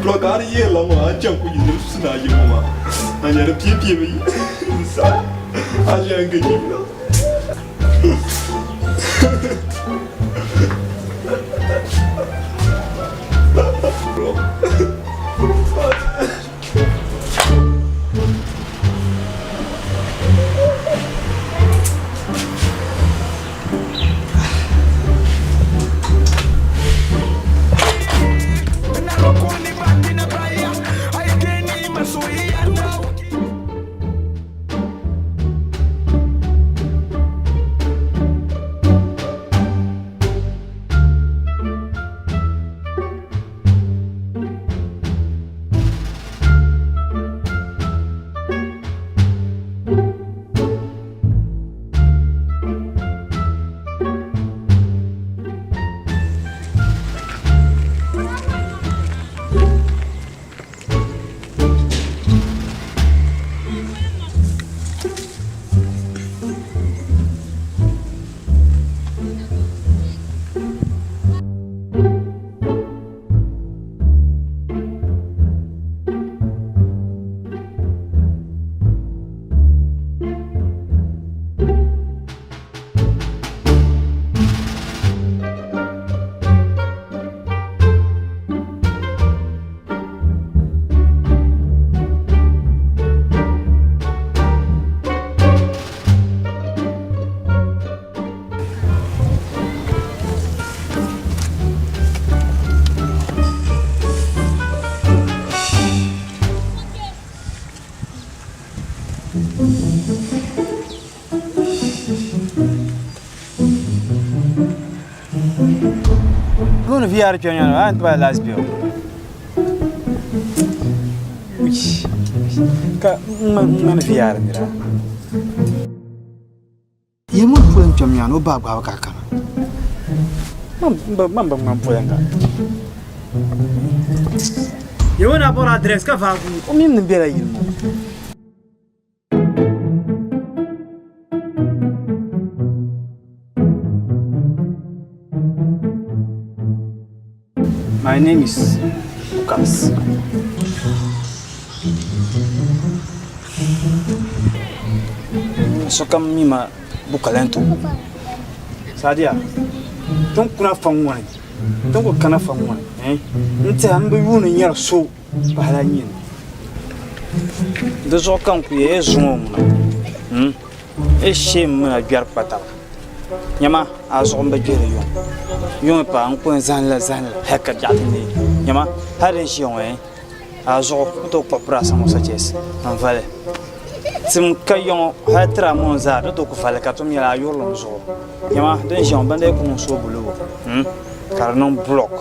Bro ka a di yihirila ŋɔ a chani ku yi niriba 40 ŋɔ maa a nya di piɛpiɛmi n-saɣi a ʒiya n-ga jibila. Bro. Luni VR kpɛ ŋɔ a ni ti ba last bill. Ka ŋmani VR nira. Yɛli ŋɔ poli n-kpɛm yaa ni o baa gbaai ka a kana. Man bi ŋmani polinga. Yɛli ŋɔ daa bɔri address ka vaagi o mini ni bela yili ŋɔ. My name is Lucas. Sokam mi ma Bukalento. Sadia, tin kuna fa ŋɔni, tin ku kana fa ŋɔni, eh? N tiɛha m bi yuuni nyɛri so pahila nyini. Di zuɣu ka n ku yɛ zuŋɔ ŋuna, E shee m mini a gbɛri kpa taba. Nyama, a zuɣu m-bi gbihiri yuŋ. Yuŋ pa n ku yɛn zahim la zahim hal ka biɛɣu ti neei. Nyama, hal din ʒiya ŋɔ, a zuɣu ni tooi kpuɣi piri a samosa chɛsi n-va li. Tim ka yiŋɔ hal tiri a mɔŋ zaa di tooi ku va li ka tom nyɛla a yurilim zuɣu. Nyama, din ʒiya ŋɔ bɛn lee ku niŋ soobuloobo ka di niŋ bulɔk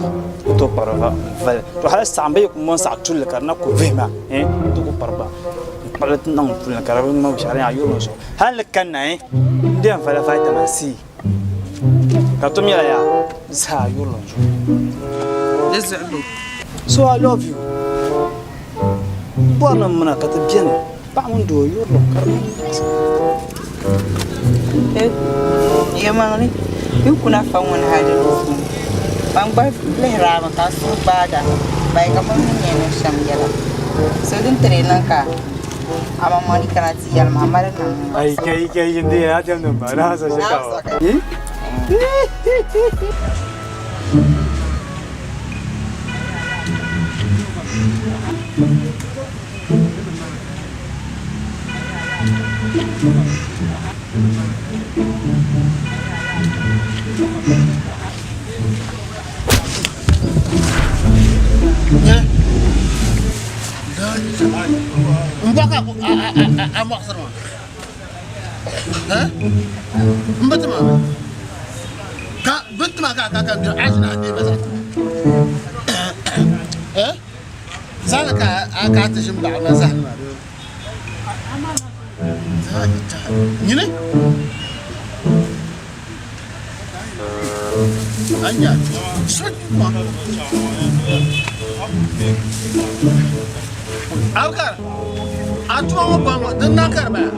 ni tooi kpuɣiri va n-va li. To hal saɣim bee yi ku mɔŋ saɣ tulli ka di na ku vihi ma ni tooi ku kpuɣiri gba. N-kpuɣi li niŋ puli ni ka di bi ŋma binshɛɣu di nyɛla yurilim zuɣu. Hal ni kanna n di yɛn vala vitamin C ka tom nyɛla yaa zaa yurilim zuɣu. Di zuɣu bo? So I love you. M bɔri ni m mina ka ti beni paɣa mini doo yurilim ka di niŋ nyaɣisim. Yɛlimaŋli yi kuna fa ŋuni hali di puuni ban gba lihiri a mi ka a suhu gbaaga bai ka bɛ mi ni yɛn niŋ shɛm yɛla so din ti dii niŋ ka a maŋmaŋ di kana ti yɛli ma a mali niŋ Ai kai kai yin dai ya jam ba na so shi ka. M bɔ ka a mɔɣisiri maa. N bi tima mi ka bin tima ka ka ka n diri a ʒini a deei ma zaɣ tima zahali ka a ka a ti ʒini baɣali ma zahali maa bee nyini anya Abubakar a tuma ŋɔ pam ŋɔ din niŋ ka di bala.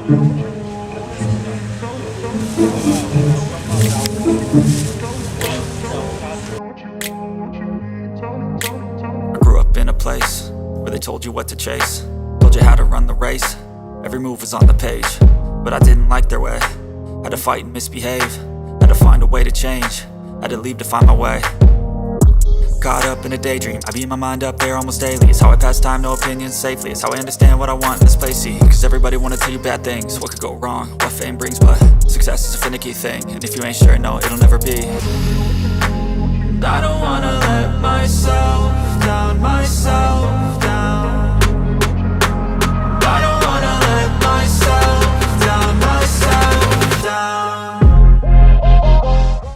I grew up in a place where they told you what to chase, told you how to run the race. Every move was on the page, but I didn't like their way. Had to fight and misbehave, had to find a way to change, had to leave to find my way. Caught up in a daydream, I beat my mind up there almost daily. It's how I pass time, no opinions safely. It's how I understand what I want in this place. See, cause everybody wanna tell you bad things, what could go wrong, what fame brings, but success is a finicky thing. And if you ain't sure, no, it'll never be. I don't wanna let myself down, myself.